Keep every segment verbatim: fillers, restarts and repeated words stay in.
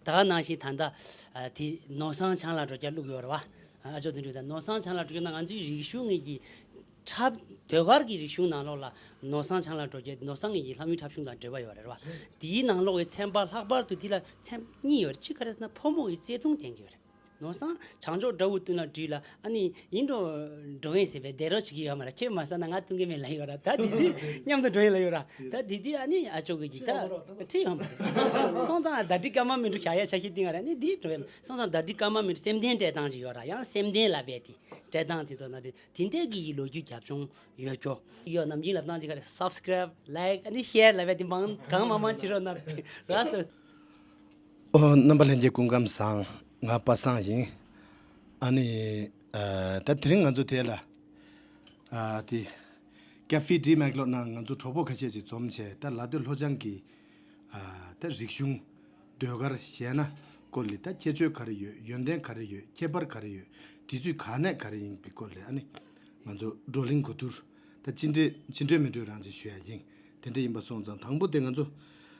ད་ག་ནང་བཞིན་ད་ལྟ་ཨ་དེ་ནོར་བཟང་བྱང་ལ་འགྲོ་རྒྱུ་བླུགས་ཡོད་རེད་བ། ཨ་ཅོ་དོན་གྲུབ་དང་ནོར་བཟང་བྱང་ལ་འགྲོ་རྒྱུ་ན་ང་ཚོའི་རིག་གཞུང་ངེད་ཀྱི་འཁྲབ་ཟློས་གར་གྱི་རིག་གཞུང་ནང་ལོགས་ལ་ནོར་བཟང་བྱང་ལ་འགྲོ་རྒྱུ་ནོར་བཟང་ངེད་ཀྱི་ལྷ་མོའི་འཁྲབ་གཞུང་དང་འབྲེལ་བ་ཡོད་རེད་བ། དེའི་ནང་ལོགས་ཀྱི་ཚན་པ་ལྷག་པར་དུ་དེ་ལ་ཚན་གཉིས་ཡོད་རེད། གཅིག་ག་རེ་ཟེར་ན་ཕོ་མོ་ཡི་བརྩེ་དུང་ལྡན་གྱི་ཡོད་རེད། ནོར་བཟང་བྱང་ཕྱོགས་དགྲ་བོ་བཏུལ་ན་འགྲིག་ལ་ཨ་ནི་ཡིན་འགྲོ་འགྲོ་ཡིན་ཟེར་བའི་བདེ་རོགས་བྱེད་ཀྱི་ཡོད་མ་རེད། ཁྱེད་མ་ཟ་ན་ང་བཏུལ་གི་མེད་ལབ་ཡོད་ར། ད་དེ་དུས་མཉམ་དུ་འགྲོ་ཡིན་ལབ་ཡོད་ར། ད་དེ་དུས་ཨ་ནི་ཨ་ཅོ་གི་ད་ཁྲིད་ཡོང་བ་རེད། སོང་ཙང་ཟླ་སྒྲིལ་སྐར་མ་མི་འགྲོ་བྱ་ཡ་ཆ་ཤས་ཏིང་ཨ་ར་ནི་འདི་འགྲོ་ཡིན། སོང་ཙང་ཟླ་སྒྲིལ་སྐར་མ་མི་འགྲོ་སེམས་ལྡན་སྤྲད་སྟངས་ཅིག་ཡོད་ར། ཡང་སེམས་ལྡན་ལབ་པའི་དེ་སྤྲད་སྟངས་དེ་ཚོ་ན་དེ་དེ་འདྲས་ཀྱི་ལོ་རྒྱུས་རྒྱབ་ལྗོངས་ཡོད་ཀྱོ། ཡོད་ནམ་རྒྱུན་ལབ་སྟངས་ཅིག་ག་རེ། སབ་སི་ཀ་རེབ་ལའེག་ཨ་ནི་ཤེར་ལབ་པའི་དེ་མང་གང་མང་མང་བྱེད་རོགས་གནང་ར་སོ། ཨོ་རྣམ་པ་ལྷན་རྒྱས་སྐུ་ཁམས་བཟང་། ང་པ་སངས་ཡིན། ཨ་ནི་ཨ་ད་དེ་རིང་ང་ཚོ་དེ་ལ་ཨ་དེ་ཀ་ཧྥེ་ཌི་མེག་ལོ་ནང་ང་ཚོ་གྲོགས་པོ་ཁ་ཤས་ཅིག་འཛོམས་བྱས། ད་ལ་སྟོད་ལྷོ་བྱང་གི་ཨ་ད་རིག་གཞུང་ཟློས་གར་ཞེ་ན་སྐོར་ལས་ད་ཁྱད་ཆོས་ག་རེ་ཡོད། ཡོན་ཏན་ག་རེ་ཡོད། ཁྱད་པར་ག་རེ་ཡོད། དུས་ཚོད་ག་ནས་ག་རེ་ཡིན་པའི་སྐོར་ལས་ཨ་ནི་ང་ཚོ་བགྲོ་གླེང་གོ་བསྡུར་ད་ཅི་འདྲས་ཅི་འདྲས་མི་འདྲས་རང་ཅིག་ཞུ་ཡ་ཡིན། དེ་འདྲས་ཡིན་པ་སོང་ཙང་དང་པོ་དེ་ང་ཚོ་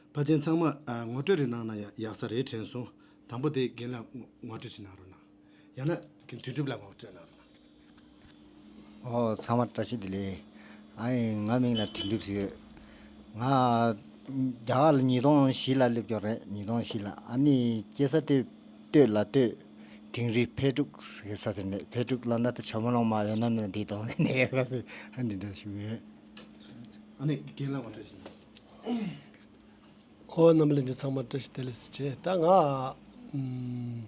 ཕལ་ཆེར་ཚང་མ་ཨ་ངོ་སྤྲོད་རེ་གནང་ན་ཡ་ཡག་ས་རེད་དྲན་སོང་། དང་པོ་དེ་རྒན་ལགས་ངོ་ངོ་སྤྲོད་ཅིག་གནང་རོགས་གནང་། ཡང་ན་དོན་གྲུབ་ལགས་ངོ་སྤྲོད་གནང་རོགས་གནང་། ཨོ་ཚང་མ་བཀྲ་ཤིས་བདེ་ལེགས། ཨ་ཡིན་ང་མིང་ལ་དོན་གྲུབ་ཟེར། ང་རྒྱ་གར་ལ་ཉིས་སྟོང་བཞི་ལ་སླེབས་ཀྱོག་རེད། ཉིས་སྟོང་བཞི་ལ་ཨ་ནི་སྐྱེས་ས་དེ་སྟོད་ལ་སྟོད་དིང་རི་ཕད་ཕྲུག་ཟེར་ས་དེ་ནས། ཕད་ཕྲུག་ལ་ན་ད་ཆ་མོ་ལོང་མ་ཡོད་ན་མེད་འདི་དང་ནི་རེད་ཟེར་ཨ་འདི་འདྲ་ཞུ་ཡོད། ཨ་ནི་རྒན་ལགས་ངོ་སྤྲོད་ཞུ། ཨོ་རྣམ་པ་ལྷན་རྒྱས་ཚང་མ་བཀྲ་ཤིས་བདེ་ལེགས་ཟེར་བྱས། ད་ང་ཨམ་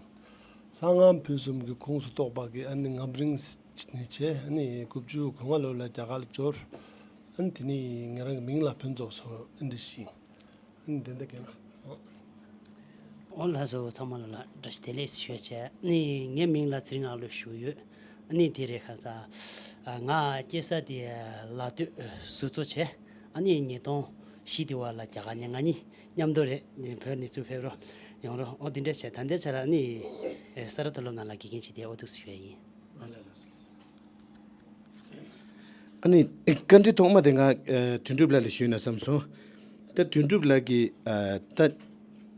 ལྷ་ངམ་ཕུན་སུམ་གྱི་ཁོངས་སུ་གཏོགས་པ་གི་ཨ་ནི་ངམ་རིང་ནས་བྱས། ཨ་ནི་དགུ་བཅུ་གོ་ལྔ་ལོ་ལ་རྒྱ་གར་ལ་འབྱོར། ཨ་ནི་དེ་ནས་ང་རང་གི་མིང་ལ་ཕུན་ཚོགས་ཟེར་ཨ་འདི་ཞིག་ཨ་ནི་དེ་འདྲ་གན་ལ། ཨོ་ལགས་སོ། ཚང་མ་ལ་ལ་བཀྲ་ཤིས་བདེ་ལེགས་ཞུ་བྱས། ཨ་ནི་ངའི་མིང་ལ་ཚེ་རིང་ངག་དབང་ཞུ་ཡོད། ཨ་ནི་དེ་རེད་ཁ་ས། ཨ་ང་སྐྱེས་ས་དེ་ལ་སྟོད་ཟུར་གཙོ་བྱས། ཨ་ནི་ཉིས་སྟོང་བཞི་དེ་བར་ལ་རྒྱ་གར་ནས་ང་གཉིས་མཉམ་དུ་རེད་བོད་ནས་ཚུར་ཕེབས་རོགས་ཡོང་རོགས། ཨོ་དེ་འདྲ་བྱས། ད་ལྟའི་ཆར་ཨ་ནི་ཨེ་ས་རཱ་མཐོ་སློབ་ནང་ལ་དགེ་རྒན་བྱས་ཏེ་ཨོ་ཐུགས་སུ་ཞུ་ཡ་ཡིན། ཨ་ནི་བཀའ་འདྲི་ཐོག་མ་དེ་ང་ཨ་དོན་གྲུབ་ལགས་ལ་ཞུས་ན་བསམ་སོང་། ད་དོན་གྲུབ་ལགས་ཀྱིས་ཨ་ད་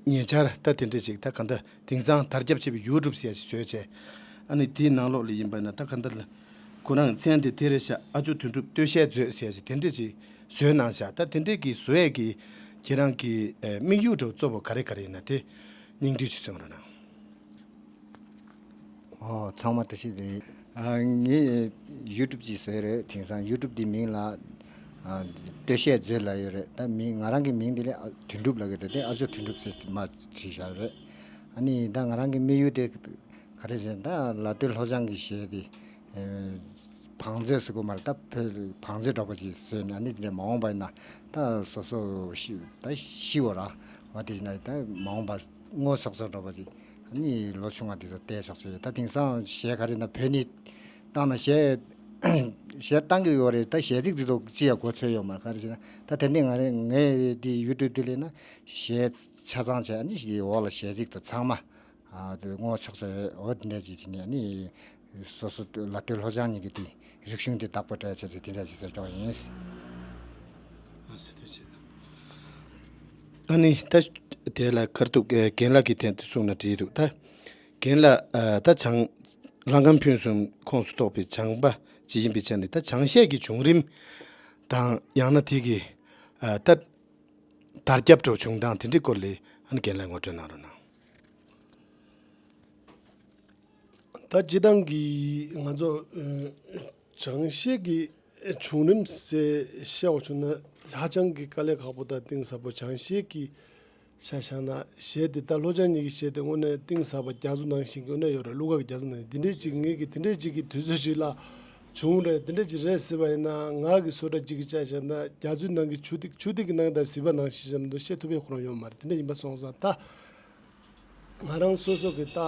ཉེ་ཆར་ད་དེ་འདྲ་ཅིག་ད་ག་འདྲ་དེང་སང་དར་ཁྱབ་ཆེ་བའི་ཡུ་ཊུབ་ཟེར་ཡ་ཅིག་བཟོས་བྱས། ཨ་ནི་དེའི་ནང་ལོགས་ལ་ཡིན་པ་ན་ད་ག་འདྲ་ལ་ཁོ་རང་མཚན་དེ་དེ་རེད་ཤག་ཨ་ཅོ་དོན་གྲུབ་སྟོད་གཞས་མཛོད་ཟེར་ཡ་ཅིག་དེ་འདྲ་ཅིག་བཟོས་གནང་ཤག་ད་དེ་འདྲ་གི་བཟོ་ཡས་ཀྱི་ཁྱེད་རང་གི་ཨ་དམིགས་ཡུལ་འདྲ་བོ་གཙོ་བོ་ག་རེ་ག་རེ་ཡིན་ན་དེ་སྙིང་བསྡུས་ཅིག་གསུང་རོགས་གནང་། ཨོ་ཚང་མ་བཀྲ་ཤིས་བདེ་ལེགས། ཨ་ངས་ཡུ་ཊུབ་ཅིག་བཟོས་རེད། དེང་སང་ཡུ་ཊུབ་འདི་མིང་ལ་ཨ་སྟོད་གཞས་མཛོད་ལབ་ཡོད་རེད། ད་མིང་ང་རང་གི་མིང་འདི་ལ་ཨ་དོན་གྲུབ་ལབ་ཀྱི་རེད་དེ། ཨ་ཅོ་དོན་གྲུབ་ཟེར་མ་བྲིས་བཞག་རེད། ཨ་ནི་ད་ང་རང་གི་དམིགས་ཡུལ་དེ་ག་རེ་ཟེར་ན་ད་ལ་སྟོད་ལྷོ་བྱང་གི་གཞས་དེ་ཨེ་བང་མཛོད་ཟེར་དགོས་མ་རེད། ད་བོད་བང་མཛོད་འདྲ་པོ་ཅིག་བཟོས་ནས་ཨ་ནི་དེ་ནས་མ་འོངས་པ་ཡིན་ན་ད་སོ་སོ་ཤི་ད་ཤི་བ་ར་བ་དེ་བཞིན་ད་མ་འོངས་པ་བསྔོ་ཆོག་ཆོག་འདྲ་པོ་ཅིག་ཨ་ནི་ལོ་ཆུང་བ་དེ་ཚོ་བལྟས་ཆོག་ཆོག་ཡོད། ད་དེང་སང་གཞས་ག་རེ་ན་བོད་ནས་བཏང་ན་གཞས་གཞས་བཏང་གི་ཡོད་རེད། ད་གཞས་ཚིག་དེ་ཚོ་ཅི་ཡང་གོ་ཚོད་ཡོད་མ་རེད། ག་རེ་བྱས་ན་ད་དེ་འདྲས་ང་རེ་ངས་དེ་ཡུ་ཊུབ་དེ་ལས་ན་གཞས་ཆ་ཚང་བྱས། ཨ་ནི་འོག་ལ་གཞས་ཚིག་དང་ཚང་མ་ཨ་དེ་བསྔོ་ཆོག་ཆོག་ཡོད། འོ་དེ་འདྲས་ཅིག་བྱས་ནས་ཨ་ནི་སོ་སོ་ལ་སྟོད་ལྷོ་བྱང་གཉིས་ཀྱི་དེ་རིག་གཞུང་དེ་བདག་པོ་སྤྲད་བྱས་ཚེ་དེ་འདྲས་ཅིག་བཟོས་ཆོག་ཡིན། ཨ་ནི་ད་དེ་ལ་ཁར་ཐུག་རྒན་ལགས་ཀྱི་ཐད་དུ་གསུངས་ན་འགྲིག་འདུག་ད་རྒན་ལགས་ཨ་ད་བྱང་ལྷ་ཁམས་ཕུན་སུམ་ཁོངས་སུ་གཏོགས་པའི་བྱང་པ་ཅིག་ཡིན་པའི་ཆ་ནས་ད་བྱང་གཞས་ཀྱི་བྱུང་རིམ་དང་ཡང་ན་དེ་གི་ཨ་ད་དར་ཁྱབ་འགྲོ་བྱུང་སྟངས་དེ་འདྲའི་སྐོར་ལ་ཨ་ནི་རྒན་ལགས་ངོ་སྤྲོད་གནང་རོགས་གནང་། ད་སྤྱིར་བཏང་གི་ང་ཚོ་ཨ་བྱང་གཞས་ཀྱི་བྱུང་རིམ་ཟེར་བཤད་པ་བྱུང་ན་ཧ་ཅང་གི་དཀའ་ལས་ཁག་པོ་དང་གཏིང་ཟབ་པོ། བྱང་གཞས་ཀྱི་ཆ་བཞག་ན་གཞས་དེ་ད་ལྷོ་བྱང་གཉིས་ཀྱི་གཞས་དེ་དངོས་གནས་གཏིང་ཟབ་པ་རྒྱ་མཚོ་ནང་བཞིན་གྱི་དངོས་གནས་ཡོད་རེད། གླུ་གར་རྒྱ་མཚོ་ནང་བཞིན། འདི་འདྲའི་ཅིག་ངེད་ཀྱི་དེ་འདྲའི་ཅིག་གི་དུས་ཚོད་ཅིག་ལ་བྱུང་རེད། དེ་འདྲ་ཅིག་རེད་ཟེར་བ་ཡིན་ན་ང་གི་བཟོ་གྲྭ་གཅིག་གི་ཆ་བཞག་ན་རྒྱ་མཚོའི་ནང་གི་ཆུ་ཐིགས་ཆུ་ཐིགས་ཀྱི་ནང་དང་ཟིལ་པ་ནང་བཞིན་བཤད་ཐུབ་པའི་ཁོ་རང་ཡོད་མ་རེད། དེ་འདྲ་ཡིན་པ་སོང་ཙང་ད། ང་རང་སོ་སོ་གི་ད་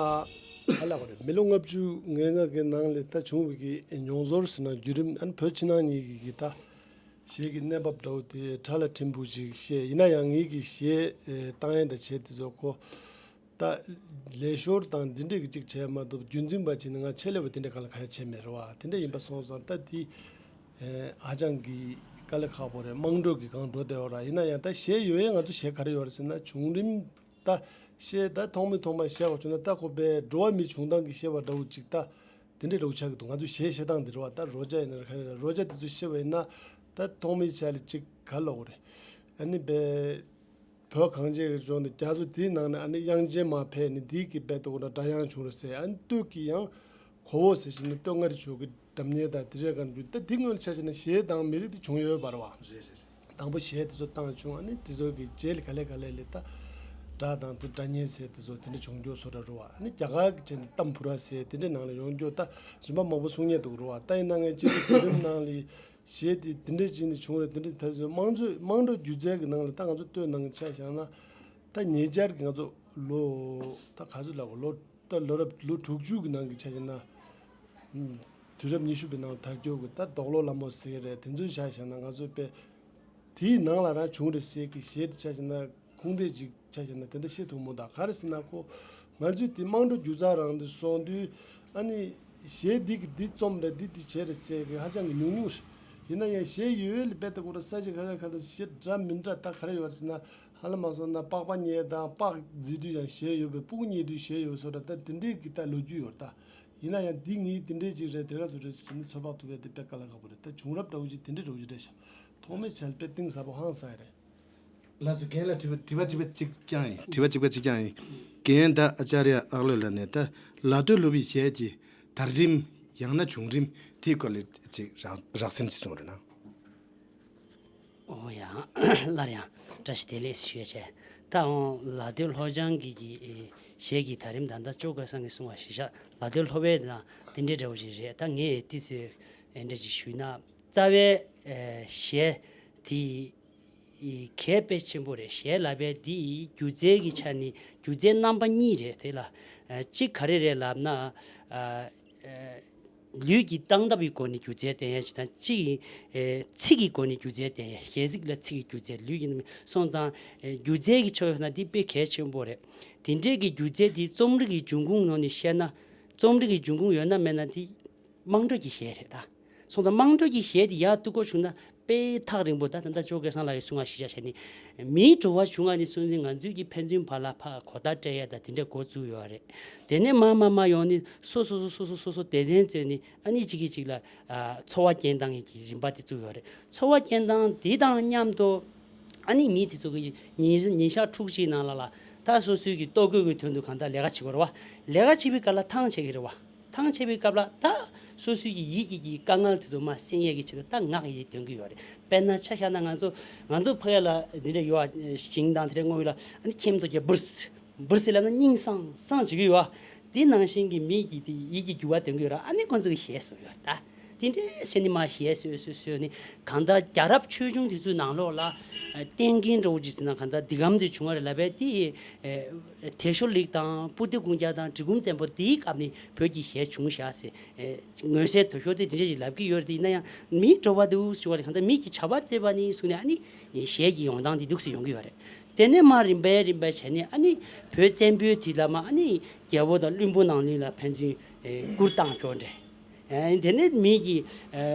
ག་ལ་གོ་རེད། མི་ལོ་ལྔ་བཅུ་ང་ལྔ་གི་ནང་ལ་ད་བྱུང་བའི་གི་མྱོང་ཚོར་ཟེར་ན་བརྒྱུད་རིམ། ཨ་ནི་བོད་ཕྱི་ནང་གཉིས་ཀྱི་གི་ད་གཞས་ཀྱི་གནས་བབ་འདྲ་བོ་དེ་ཕྲ་ལ་ཕྲན་བུ་ཅིག་བཤད། ཡིན་ན་ཡང་ངེད་ཀྱི་གཞས་ཨེ་བཏང་ཡས་དང་བྱས་དེ་ཚོ་ཁོ་ད་ལས་ཤོར་དང་འདི་འདྲས་ཀྱི་ཅིག་བྱས་མ་གཏོགས་རྒྱུན་འཛིན་པ་བྱས་ནས་ང་ཆེད་ལས་པ་དེ་འདྲས་གང་ལ་གང་ཡང་བྱས་མེད་རེད་བ། དེ་འདྲས་ཡིན་པ་སོང་ཙང་ད་དེ་ཨེ་ཧ་ཅང་གི་དཀའ་ལས་ཁག་པོ་རེད། དམངས་ཁྲོད་ཀྱི་སྒང་འགྲོ་བསྡད་ཡོད་ར། ཡིན་ན་ཡང་ད་གཞས་ཡོད་ཡས་ང་ཚོ་གཞས་ག་རེ་ཡོད་རེད་ཟེར་ན་བྱུང་རིམ། ད་ གཞས་ད་ཐོག་མའི་ཐོག་མ་གཞས་པ་བྱུང་ན་ད་ཁོ་པའི་འགྲོ་བ་མིའི་བྱུང་སྟངས་ཀྱི་གཞས་པ་འདྲ་བོ་ཅིག་ད་དེ་འདྲའི་འདྲ་བོ་ཆགས་ཀྱི་འདུག་ང་ཚོ་གཞས་བཤད་སྟངས་དེ་རེད་བ། ད་རོ་ཇ་ཡིན་ན་རེད་ག་རེ་རེད། རོ་ཇ་དེ་ཚོ་བཤད་པ་ཡིན་ན་ད་ཐོག་མའི་ཆ་ལ་ཅིག་ག་ལབ་དགོས་རེད། ཨ་ནི་པའི་བོད་གངས་ཅན་གྱི་ལྗོངས་འདི་རྒྱ་མཚོ་དེའི་ནང་ནས་ཨ་ནི་དབྱངས་ཅན་མ་ཕེབས་ནས་འདི་གི་དཔེ་ལྟ་བུ་ན་སྒྲ་དབྱངས་བྱུང་རེད་ཟེར། ཨ་ནི་སྟོད་ཀྱི་ཡང་གོ་བོ་ཟེར་བཞིན་ནི་སྟོད་མངའ་རིས་ཕྱོགས་ཀྱི་སྒྲ་སྙན་དང་དེ་འདྲའི་སྒང་རྒྱུ་ད་འདི་སྔོན་ལ་ཆ་བཞག་ན་གཞས་དང་མི་རིགས་དེ་བྱུང་ཡོད་པ་རེད་བ། རེད་རེད། དང་པོ་གཞས་དེ་ཚོ་བཏང་བྱུང་། ཨ་ནི་དེ་ཚོ་གི་རྗེས་ལ་ག་ལེ་ག་ལེ་ལས་ད་སྒྲ་དང་དེ་སྒྲ་སྙན་ཟེར་དེ་ཚོ་དེ་འདྲ་བྱུང་རྒྱུ་བཟོ་འདྲ་རེད་བ། ཨ་ནི་རྒྱ་གར་གྱི་ཆ་ནས་ཏམ་བུ་ར་ཟེར་དེ་འདྲའི་ནང་ལ་ཡོང་རྒྱུ་ད་རིམ་པ་མང་པོ་གསུང་མཁན་འདུག་རེད་བ། ད་ཡིན་ན་ངས་སྤྱི་ཚོགས་བརྒྱུད་རིམ་ནང་ལ་གཞས་དེ་དེ་འདྲ་བྱས་ནས་བྱུང་རེད། དེ་འདྲ་ད་དེ་ཚོ་དམངས་གཙོ་དམངས་ཁྲོད་སྒྱུ་རྩལ་གྱི་ནང་ལ་ད་ང་ཚོ་སྟོད་ནང་གི་ཆ་བཞག་ན་ད་ཉེ་ཆར་གྱི་ང་ཚོ་ལོ་ད་ག་ཚོད་ལབ་དགོས། ལོ་ད་ལོ་རབས་ལོ་དྲུག་ཅུ་གི་ནང་གི་ཆ་བཞག་ན། ཨུམ། དུས་རབས་ཉི་ཤུ་པའི་ནང་དར་རྒྱུ་གི་ད་རྡོག་ལོ་ལ་མོ་ཟེར་གི་རེད། དེ་ཚོའི་ཆ་བཞག་ན་ང་ཚོ་དཔེ་དེའི་ནང་ལ་རང་བྱུང་རེད་ཟེར་གི་གཞས་དེ་ཆ་བཞག་ན་ཁུངས་འདེད་ཅིག་ཆ་བཞག་ན་དེ་འདྲ་བཤད་ཐུབ་མོ། ད་ག་རེ་ཟེར་ན་ཁོ་ང་ཚོས་དེ་དམངས་ཁྲོད་སྒྱུ་རྩལ་རང་དེ་སོང་དུས་ཨ་ནི་གཞས་འདི་གི་འདི་རྩོམ་རེད། འདི་འདི་བྱས་རེད་ཟེར་གི་ཧ་ཅང་གི་ཉུང་ཉུང་རེད། ཡིན་ན་ཡང་གཞས་ཡོད་ཡོད་ལ་དཔེ་ལྟ་བུ་ར་ས་ཆ་ག་ས་ག་ས་གཞས་འདྲ་མི་འདྲ་ད་ག་རེ་ཡོད་རེད་ཟེར་ན། ཧ་ལམ་མ་སོང་ན་པགས་པ་རྙེད་དང་པགས་བརྫིས་དུས་ཡང་གཞས་ཡོད་པའི་སྤུ་གུ་རྙེད་དུས་གཞས་ཡོད་བཟོ་འདྲ་ད་དེ་འདྲའི་གི་ད་ལོ་རྒྱུས་ཡོད་ད། ཡིན་ན་ཡང་འདི་ངའི་དེ་འདྲའི་ཅིག་རེད། དེ་ག་ཚོད་རེད་ཟེར་ནས་ཚོད་དཔག་ཐུབ་པའི་དེ་དཔེ་དཀའ་ལས་ཁག་པོ་རེད། ད་བྱུང་རབས་འདྲ་བོ་ཅིག་དེ་འདྲའི་འདྲ་བོ་ཅིག་རེད་ཤག་ཐོག་མའི་ཆར་དཔེ་གཏིང་ཟབ་པོ་ཧང་སང་ཡ་རེད། ལགས་སོ། རྒན་ལགས་དྲི་བ་དྲི་བ་གཅིག་པ་གཅིག་རྐྱང་ཡིན། དྲི་བ་གཅིག་པ་གཅིག་རྐྱང་ཡིན། རྒན་ད་ཨ་ཅཱརྱ་ཨག་ལོས་ལབ་ནས་ད་ལ་སྟོད་སློབ་བུའི་གཞས་ཀྱི་དར་རིམ་ཡང་ན་བྱུང་རིམ་དེའི་སྐོར་ལ་ཅིག་རགས་རགས་ཟིན་ཅིག་གསུངས་རོགས་གནང་། ཨོ་ཡ། སླར་ཡང་བཀྲ་ཤིས་བདེ་ལེགས་ཞུ་ཡ་བྱས། ད་འོང་ལ་སྟོད་ལྷོ་བྱང་གི་གི་གཞས་ཀྱི་དར་རིམ་ད་ལྟ་ཅོ་ག་སང་གི་གསུང་བ་གཞི་བཞག་ལ་སྟོད་ལྷོ་པའི་ནང་དེ་འདྲའི་འདྲ་བོ་ཞིག་རེད། ད་ངས་ཏི་སེ་འདྲ་ཅིག་ཞུས་ན་རྩ་བའི་གཞས་དེ་གལ་དཔེ་ཆེན་པོ་རེད། གཞས་ལབ་པའི་འདི་སྒྱུ་རྩལ་གྱི་ཆ་ནས་སྒྱུ་རྩལ་རྣམ་པ་གཉིས་རེད། དེ་ལ་གཅིག་ག་རེ་རེད་ལབ་ན། ལུས་ཀྱི་སྟངས་སྟབས་ཀྱི་སྒོ་ནས་སྒྱུ་རྩལ་བསྟན་ཡ་ཅིག་དང་། གཅིག་ཚིག་གི་སྒོ་ནས་སྒྱུ་རྩལ་བསྟན་ཡ། གཞས་ཚིག་ལ་ཚིག་གི་སྒྱུ་རྩལ། ལུས་ཀྱི་སོང་ཙང་སྒྱུ་རྩལ་གྱི་ཕྱོགས་ན་འདི་དཔེ་གལ་ཆེན་པོ་རེད། དེ་འདྲའི་གི་སྒྱུ་རྩལ་འདི་རྩོམ་རིག་གི་འབྱུང་ཁུངས་ནང་ནས་བཤད་ན། རྩོམ་རིག་གི་འབྱུང་ཁུངས་ཡོད་ན་མེད་ན་འདི་དམངས་ཁྲོད་ཀྱི་གཞས་རེད་ད། སོང་ཙང་དམངས་ཁྲོད་ཀྱི་གཞས་འདི་ཡར་གཏུག་དགོས་བྱུང་ན་དཔེ་ཐག་རིང་པོ། ད་ད་ལྟ་ཅོ་ག་སང་ལགས་ཀྱིས་གསུང་བ་གཞི་བཞག་བྱས་ནས་མིའི་འགྲོ་བ་བྱུང་བ་ནས་བཟུང་ནས་ང་ཚོའི་གི་ཕན་ཚུན་བར་ལ་ཕར་གོ་བརྡ་སྤྲད་ཡ་ད་དེ་འདྲ་འགོ་བཙུགས་ཡོད་རེད། དེ་ནས་མར་མར་མར་ཡོང་ནས་སོ་སོ་སོ་སོ་སོ་སོ་སྡེ་ཚན་བཙུགས་ནས་ཨ་ནི་གཅིག་གིས་གཅིག་ལ་ཚོར་བ་སྐྱེན་སྟངས་ཀྱི་རིམ་པ་དེ་བཙུགས་ཡོད་རེད། ཚོར་བ་སྐྱེན་སྟངས་དེ་དང་མཉམ་དུ་ཨ་ནི་མི་དེ་ཚོ་གི་ཉིན་ཉིན་ཞག་ཕྲུགས་གཅིག་ནང་ལ་ལ་ད་སོ་སོའི་གི་ལྟོ་གོས་ཀྱི་དོན་དུ་གང་ལྟར་ལས་ཀ་བྱེད་དགོས་རེད་བ། ལས་ཀ་བྱེད་པའི་སྐབས་ལ་ཐང་ཆད་ཀྱི་རེད་བ། ཐང་ཆད་པའི་སྐབས་ལ་ད་སོ་སོའི་གི་ཡིད་ཀྱི་གི་དཀའ་ངལ་དེ་ཚོ་མར་སེལ་ཡས་ཀྱི་ཆེད་དུ་ད་ངག་གི་ཡིད་འདོན་གྱི་ཡོད་རེད། དཔེར་ན་ཆ་བཞག་ན་ང་ཚོ་ང་ཚོ་ཕ་གི་ལ་འདི་འདྲ་ཡོད་ཨ། ཞིང་དང་དེ་འདྲ་སྔོ་བའི་ལ་ཨ་ནི་ཁྱིམ་ཐོག་གི་འབུར་འབུར་ཟེར་ལབ་ན་སྙིང་སངས་སངས་བྱེད་ཀྱི་ཡོད་ཨ། དེ་ནང་བཞིན་གྱི་མིག་གི་དེ་ཡིད་ཀྱི་འགྱུར་བ་འདོན་གྱི་ཡོད་ར། ཨ་ནི་ཁོང་ཚོ་གི་གཞས་བཟོ་ཡོད་ད། དེ་འདྲའི་ཟེར་ནི་མ་གཞས་བཟོས་བཟོས་བཟོས་ནི་གང་ལྟར་རྒྱལ་རབས་ཆོས་འབྱུང་དེ་ཚོའི་ནང་ལོགས་ལ་བསྟན་རྒྱན་འདྲ་བོ་ཅིག་ཟེར་ན་གང་ལྟར་འདི་གམ་དེ་བྱུང་བ་རེད་ལབ་པས། དེ་ཡི་དེ་ཤོ་ལིག་དང་པུ་ཏི་ཀུང་ཀྱ་དང་འབྲི་གུང་བཙན་པོ་དེའི་སྐབས་ནས་བོད་ཀྱི་གཞས་བྱུང་བཞག་ཟེར། མངོན་གསལ་དོད་ཤོས་དེ་དེ་འདྲ་ཞིག་ལབ་ཀྱི་ཡོད་རེད། དེ་ཡིན་ན་ཡང་མིའི་འགྲོ་བ་འདུག་ཟེར་བ་ལས་གང་ལྟར་མིག་གི་བྱ་བ་བཙལ་བ་ནི་གསུངས་ནས་ཨ་ནི་གཞས་ཀྱི་ཡོང་སྟངས་དེ་འདུག་སེ་ཡོང་གི་ཡོད་རེད། དེ་ནས་མར་རིམ་པས་རིམ་པས་བྱས་ནས་ཨ་ནི་བོད་བཙན་པོའི་དུས་ལ་མ་ཨ་ནི་རྒྱལ་པོ་དང་བློན་པོ་ནང་བློན་ལ་ཕན་ཚུན་གུར་བཏང་ཆོག་འདྲ། དེ་ནས་མི་གི་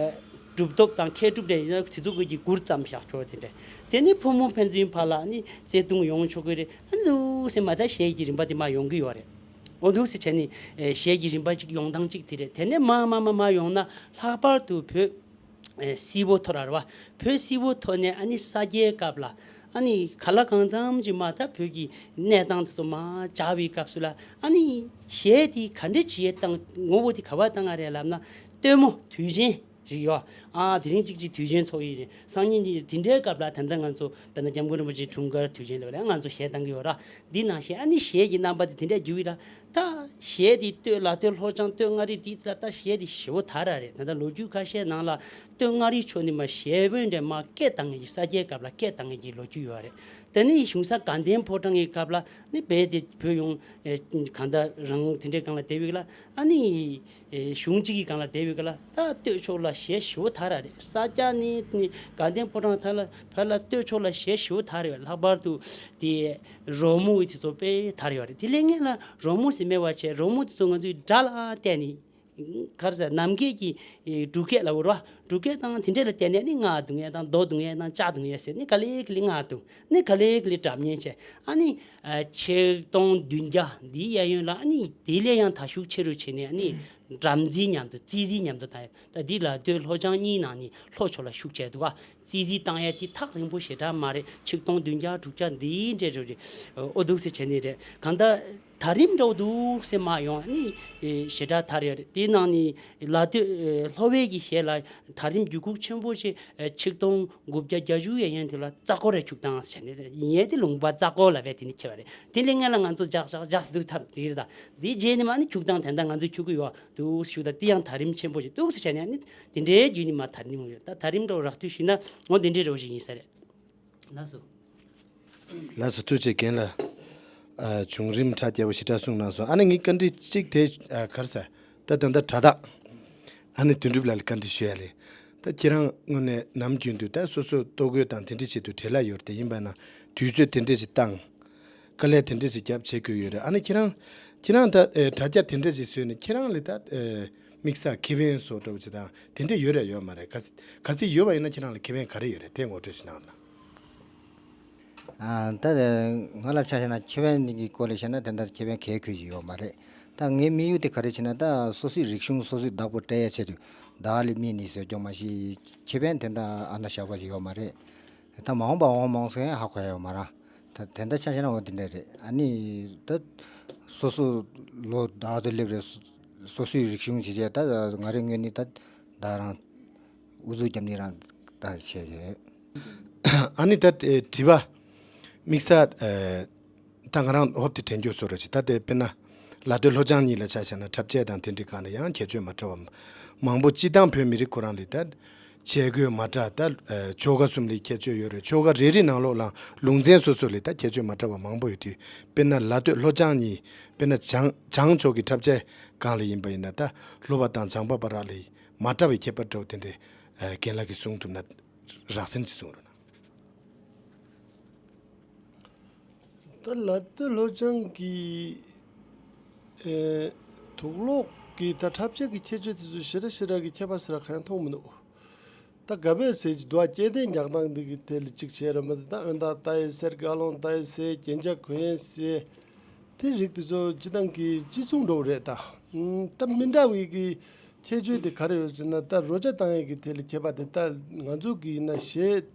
གྲུབ་ཐོབ་དང་མཁས་གྲུབ་འདྲ་ཡིན་ན་དེ་ཚོ་ཀུན་གྱིས་གུར་བརྩམས་བཞག་ཆོག་དེ་འདྲ། དེ་ནས་ཕོ་མོ་ཕན་ཚུན་བར་ལ་ཨ་ནི་བརྩེ་དུང་ཡོང་ཆོག་གི་རེད། ཨ་ནི་འདུག་སེ་མ་ད་གཞས་ཀྱི་རིམ་པ་དེ་མར་ཡོང་གི་ཡོད་རེད། འོ་འདུག་སེ་བྱས་ནས་གཞས་ཀྱི་རིམ་པ་གཅིག་ཡོང་སྟངས་གཅིག་དེ་རེད། དེ་ནས་མར་མར་མར་ཡོང་ན་ལྷག་པར་དུ་བོད་སིལ་བུ་མཐོ་ར་རེད་བ། བོད་སིལ་བུ་མཐོ་ནས་ཨ་ནི་ས་སྐྱའི་སྐབས་ལ་ཨ་ནི་ག་ལ་གང་འཚམ་ཅིག་མ་ད་བོད་ཀྱི་གནས་སྟངས་དེ་ཚོ་མར་འཇགས་པའི་སྐབས་སུ་ལ་ཨ་ནི་གཞས་དེ་ག་འདྲ་བྱས་བཏང་ངོ་བོ་དེ་ག་བ་བཏང་ང་རེད་ལབ་ན་སྟོན་མོ་དུས་ཆེན་རིགས་ཡོད། ཨ་དེ་རིང་གཅིག་གཅིག་དུས་ཆེན་ཚོགས་ཡིན་རེད། སང་ཉིན་གཅིག་དེ་འདྲའི་སྐབས་ལ་ད་ལྟ་ང་ཚོ་དཔེར་ན་སྐྱབས་མགོན་རིན་པོ་ཆེའི་འཁྲུངས་སྐར་དུས་ཆེན་ལབ་ལ་ང་ཚོ་གཞས་བཏང་གི་ཡོད་ར། འདི་ནང་བཞིན་ཨ་ནི་གཞས་ཀྱི་རྣམ་པ་དེ་དེ་འདྲ་འགྱུར་བའི་ལ། ད་གཞས་དེ་སྟོད་ལ་སྟོད་ལྷོ་བྱང་སྟོད་མངའ་རིས་དེ་ལ་ད་གཞས་དེ་ཞེ་བོ་དར་ར་རེད། ད་ལྟ་ལོ་རྒྱུས་ཁ་ཤས་ནང་ལ་སྟོད་མངའ་རིས་ཕྱོགས་ནས་མ་གཞས་བོན་འདྲ་མ་སྐད་བཏང་གི་ས་སྐྱའི་སྐབས་ལ་སྐད་བཏང་གི་ལོ་རྒྱུས་ཡོད་རེད། དེ་ནས་གཞུང་ས་དགའ་ལྡན་ཕོ་བྲང་གི་སྐབས་ལ་ནི་རྦད་དེ་བོད་ཡོངས་གང་ལྟར་རང་དེ་འདྲའི་སྒང་ལ་བསྡད་པའི་ལ་ཨ་ནི། གཞུང་གཅིག་གི་སྒང་ལ་བསྡད་པའི་སྐབས་ལ་ད་སྟོད་ཕྱོགས་ལ་གཞས་ཞེ་བོ་དར་ར་རེད། ས་སྐྱ་ནས་དགའ་ལྡན་ཕོ་བྲང་དར་ལ་བར་ལ་སྟོད་ཕྱོགས་ལ་གཞས་ཞེ་བོ་དར་རེད། ལྷག་པར་དུ་དེ་རོལ་མོ་གི་དེ་ཚོ་དཔེ་དར་ཡོད་རེད། དེ་ལས་ངན་ལ་རོལ་མོ་ཟེར་མེད་པ་བྱས་རོལ་མོ་དེ་ཚོ་ང་ཚོའི་སྒྲ་ལ་བལྟས་ནས་ ག་རེ་ཟེར། ནམ་མཁའི་གི་ཨེ་འབྲུག་སྐད་ལབ་དགོས་རེད་བ། འབྲུག་སྐད་དང་དེ་འདྲ་ལ་བལྟས་ནས་ནི་རྔ་རྡུང་ཡས་དང་རྡོ་རྡུང་ཡས་དང་ལྕགས་རྡུང་ཡས་ཟེར་ནི་ག་ལེ་ག་ལེ་རྔ་རྡུང་ནི་ག་ལེ་ག་ལེ་སྒྲ་སྙན་བྱས། ཨ་ནི་ཨ་ཆིག་སྟོང་བདུན་བརྒྱ་འདིའི་གཡས་གཡོན་ལ་ཨ་ནི་དེ་ལས་ཡང་དར་ཤུགས་ཆེ་རུ་ཕྱིན་ནས་ཨ་ནི་སྦྲམ་རྩི་མཉམ་དུ་རྩི་རྩི་མཉམ་དུ་དང་ད་འདི་ལ་སྟོད་ལྷོ་བྱང་གཉིས་ནང་ནས་ལྷོ་ཕྱོགས་ལ་ཤུགས་ཆེ་འདུག་ག་རྩི་རྩི་བཏང་ཡས་དེ་ཐག་རིང་པོ་ཞེ་དྲག་མ་རེད། ཆིག་སྟོང་བདུན་བརྒྱ་དྲུག་བརྒྱ་འདིའི་འདྲ་རེད། ཨོ་འདུག་སེ་བྱས་ནི་རེད། གང་ལྟར་དར་རིམ་འདྲ་བོ་འདུག་སེ་མར་ཡོང་ནི་ཞེ་དྲག་དར་ཡོད་རེད། དེ་ནང་ནི་ལ་སྟོད་ལྷོ་བའི་གི་ཞལ་ལ་དར་རིམ་རྒྱུད་ཁུག་ཆེན་པོ་ཞིག་ཆིག་སྟོང་དགུ་བརྒྱ་བརྒྱད་ཅུ་ཡན་ཡན་དེ་ལ་རྩ་འཁོར་རེ་ཁྱུག་བཏང་ཟེར་ནས་ཡིན་ཡས་དེ་ལུང་པ་རྩ་འཁོར་ལ་བས་དེ་ནི་ཁྱེར་བ་རེད། དེ་ལས་སྔ་ལ་ང་ཚོ་ཇག་ཇག་ཇག་སེ་འདུག་ཐབས་དེ་རེད། ད་དེ་རྗེས་ནི་མ་ནི་ཁྱུག་བཏང་དེ་འདྲ་ང་ཚོ་ཁྱུག་གི་ཡོད་འདུག་ཞུ། ད་དེ་ཡང་དར་རིམ་ཆེན་པོ་ཞིག་འདུག་ཟེར་བྱས་ནས་ནི་དེ་འདྲའི་རྒྱུད་ནི་མ་དར་རིམ་རེད། ད་དར་རིམ་འདྲ་བོ་རགས་བསྡུས་ཞུས་ན་འོ་དེ་འདྲའི་འདྲ་བོ་ཞིག་ཡིན་ས་རེད། ལགས་སོ། ལགས་སོ། ཐུགས་རྗེ་ཆེ་རྒན་ལགས། ཨ་བྱུང་རིམ་ཁྲ་རྒྱས་པོ་ཞེ་དྲག་གསུངས་གནང་སོང་། ཨ་ནི་ངའི་བཀའ་འདྲི་གཅིག་དེ་ཨ་ག་རེ་ཟེར། ད་ད་ལྟ་དྲ་བདག་ཨ་ནི་དོན་གྲུབ་ལགས་ལ་བཀའ་འདྲི་ཞུ་ཡ་ལས། ད་ཁྱེད་རང་དངོས་གནས་ནམ་རྒྱུན་དུ་ད་སོ་སོ་ལྟོ་གོས་དང་དེ་འདྲའི་ཆེད་དུ་བྲེལ་བ་ཡོད་རེད། དེ་ཡིན་པ་ན་དུས་ཚོད་དེ་འདྲའི་ཞིག་བཏང་། དཀའ་ལས་དེ་འདྲའི་ཞིག་རྒྱབ་བྱེད་དགོས་ཡོད་རེད། ཨ་ནི་ཁྱེད་རང་ཁྱེད་རང་ད་ཨེ་དྲ་རྒྱ་དེ་འདྲའི་ཞིག་བཟོས་ནས་ཁྱེད་རང་ལ་ད་ཨེ་དམིགས་བསལ་ཁེ་ཕན་བཟོ་འདྲ་བོ་ཅིག་དང་དེ་འདྲ་ཡོད་རེད་ཡོད་མ་རེད། ག་ག་ཚད་ཡོད་པ་ཡིན་ན་ཁྱེད་རང་ལ་ཁེ་ཕན་ག་རེ་ཡོད་རེད། དེ་ངོ་སྤྲོད་ཞིག་གནང་ན། ཨ་ད་ང་ལ་ཆ་བཞག་ན་ཁེ་ཕན་གྱི་སྐོར་ལ་བཤད་ན་དེ་འདྲ་ཁེ་ཕན་གལ་ཁུལ་ཞིག་ཡོད་མ་རེད། ད་ངའི་དམིགས་ཡུལ་དེ་ག་རེ་བྱས་ན་ད་སོ་སོའི་རིག་གཞུང་སོ་སོའི་བདག་པོ་སྤྲད་ཡ་ཆེད་དུ་བདག་ལ་དམིགས་ནས་ཟེར་རྒྱུ་མ་གཞི་ཁེ་ཕན་དེ་འདྲ་ཨ་ན་བཞག་པ་ཞིག་ཡོད་མ་རེད། ད་མ་འོངས་པ་འོང་མ་འོང་ཟེར་ཧ་གོ་ཡ་ཡོད་མ་རེད། ད་དེ་འདྲ་ཆ་བཞག་ན་འོ་དེ་འདྲ་རེད། ཨ་ནི་ད་སོ་སོ་ལོ་ཟླ་བ་ཚོ་སླེབས་རེད། སོ་སོ་སོའི་རིག་གཞུང་བྱེད་བྱས་ད་ང་རའི་ངོས་ནས་ད་ད་རང་ཨུ་ཚུགས་རྒྱབ་ནས་རང་ད་བྱས་རེད། ཨ་ནི་ད་དྲི་བ་དམིགས་བསལ་ད་ང་རང་ཧོབ་སྟེ་དྲན་རྒྱུ་བཟོ་འདྲ་ཅིག་ད་དེ་དཔེར་ན་ལ་སྟོད་ལྷོ་བྱང་གཉིས་ལ་ཆ་བཞག་ན་འཁྲབ་ཆས་དང་དེ་འདྲའི་སྒང་ལ་ཡང་ཁྱད་ཆོས་མ་འདྲ་བ་མང་པོ། སྤྱིར་བཏང་བོད་མི་རིགས་ཁོ་རང་ལ་ད་ཆས་གོས་མ་འདྲ་ད་ཆོལ་ཁ་གསུམ་ལ་ཁྱད་ཆོས་ཡོད་རེད། ཆོལ་ཁ་རེ་རེ་ནང་ལོགས་ལ་ལུང་ཚན་སོ་སོ་ལ་ད་ཁྱད་ཆོས་མ་འདྲ་བ་མང་པོ་ཡོད་དུས་དཔེར་ན་ལ་སྟོད་ལྷོ་བྱང་གཉིས་དཔེར་ན་བྱང་བྱང་ཕྱོགས་ཀྱི་འཁྲབ་ཆས་སྒང་ལ་ཡིན་པ་ཡིན་ན་ད་ལྷོ་པ་དང་བྱང་པ་བར་ལ་མ་འདྲ་བའི་ཁྱད་པར་འདྲ་བོ་དེ་འདྲ་རྒན་ལགས་ཀྱིས་གསུངས་ཐུབ་ན་རགས་ཟིན་ཅིག་གསུང་རོགས་གནང་། ད་ལ་སྟོད་ལྷོ་བྱང་གི་ཨེ་དུག་ལོག་གི་ད་འཁྲབ་ཆས་ཀྱི་ཁྱད་ཆོས་དེ་ཚོ་ཞེ་དྲག་ཞེ་དྲག་གི་ཁྱད་པར་ཟེར་བ་གང་ཡང་མཐོང་མི་འདུག་ད་ག་བོད་ཟེར་གྱི་འདུག་ཨ། སྐྱེ་ལྡན་རྒྱག་སྟངས་འདི་གི་ཐད་ལ་གཅིག་བྱས་ར་མ་ད་ད་ཨོན་ད་ད་ཡེ་ཟེར། དགའ་ལོང་ད་ཡེ་ཟེར། གྱེན་ཆ་གོན་ཡེ་ཟེར། དེ་རིགས་དེ་ཚོ་སྤྱི་བཏང་གི་སྤྱི་སྲུང་འདྲ་བོ་རེད་ད། ཨུམ་ད་མི་འདྲ་བའི་གི་ཁྱད་ཆོས་དེ་ག་རེ་ཡོད་ཟེར་ན་ད་རོ་ཇ་བཏང་ཡས་ཀྱི་ཐད་ལ་ཁྱད་པར་དེ་ད་ང་ཚོ་གི་ཡིན་ན་གཞས་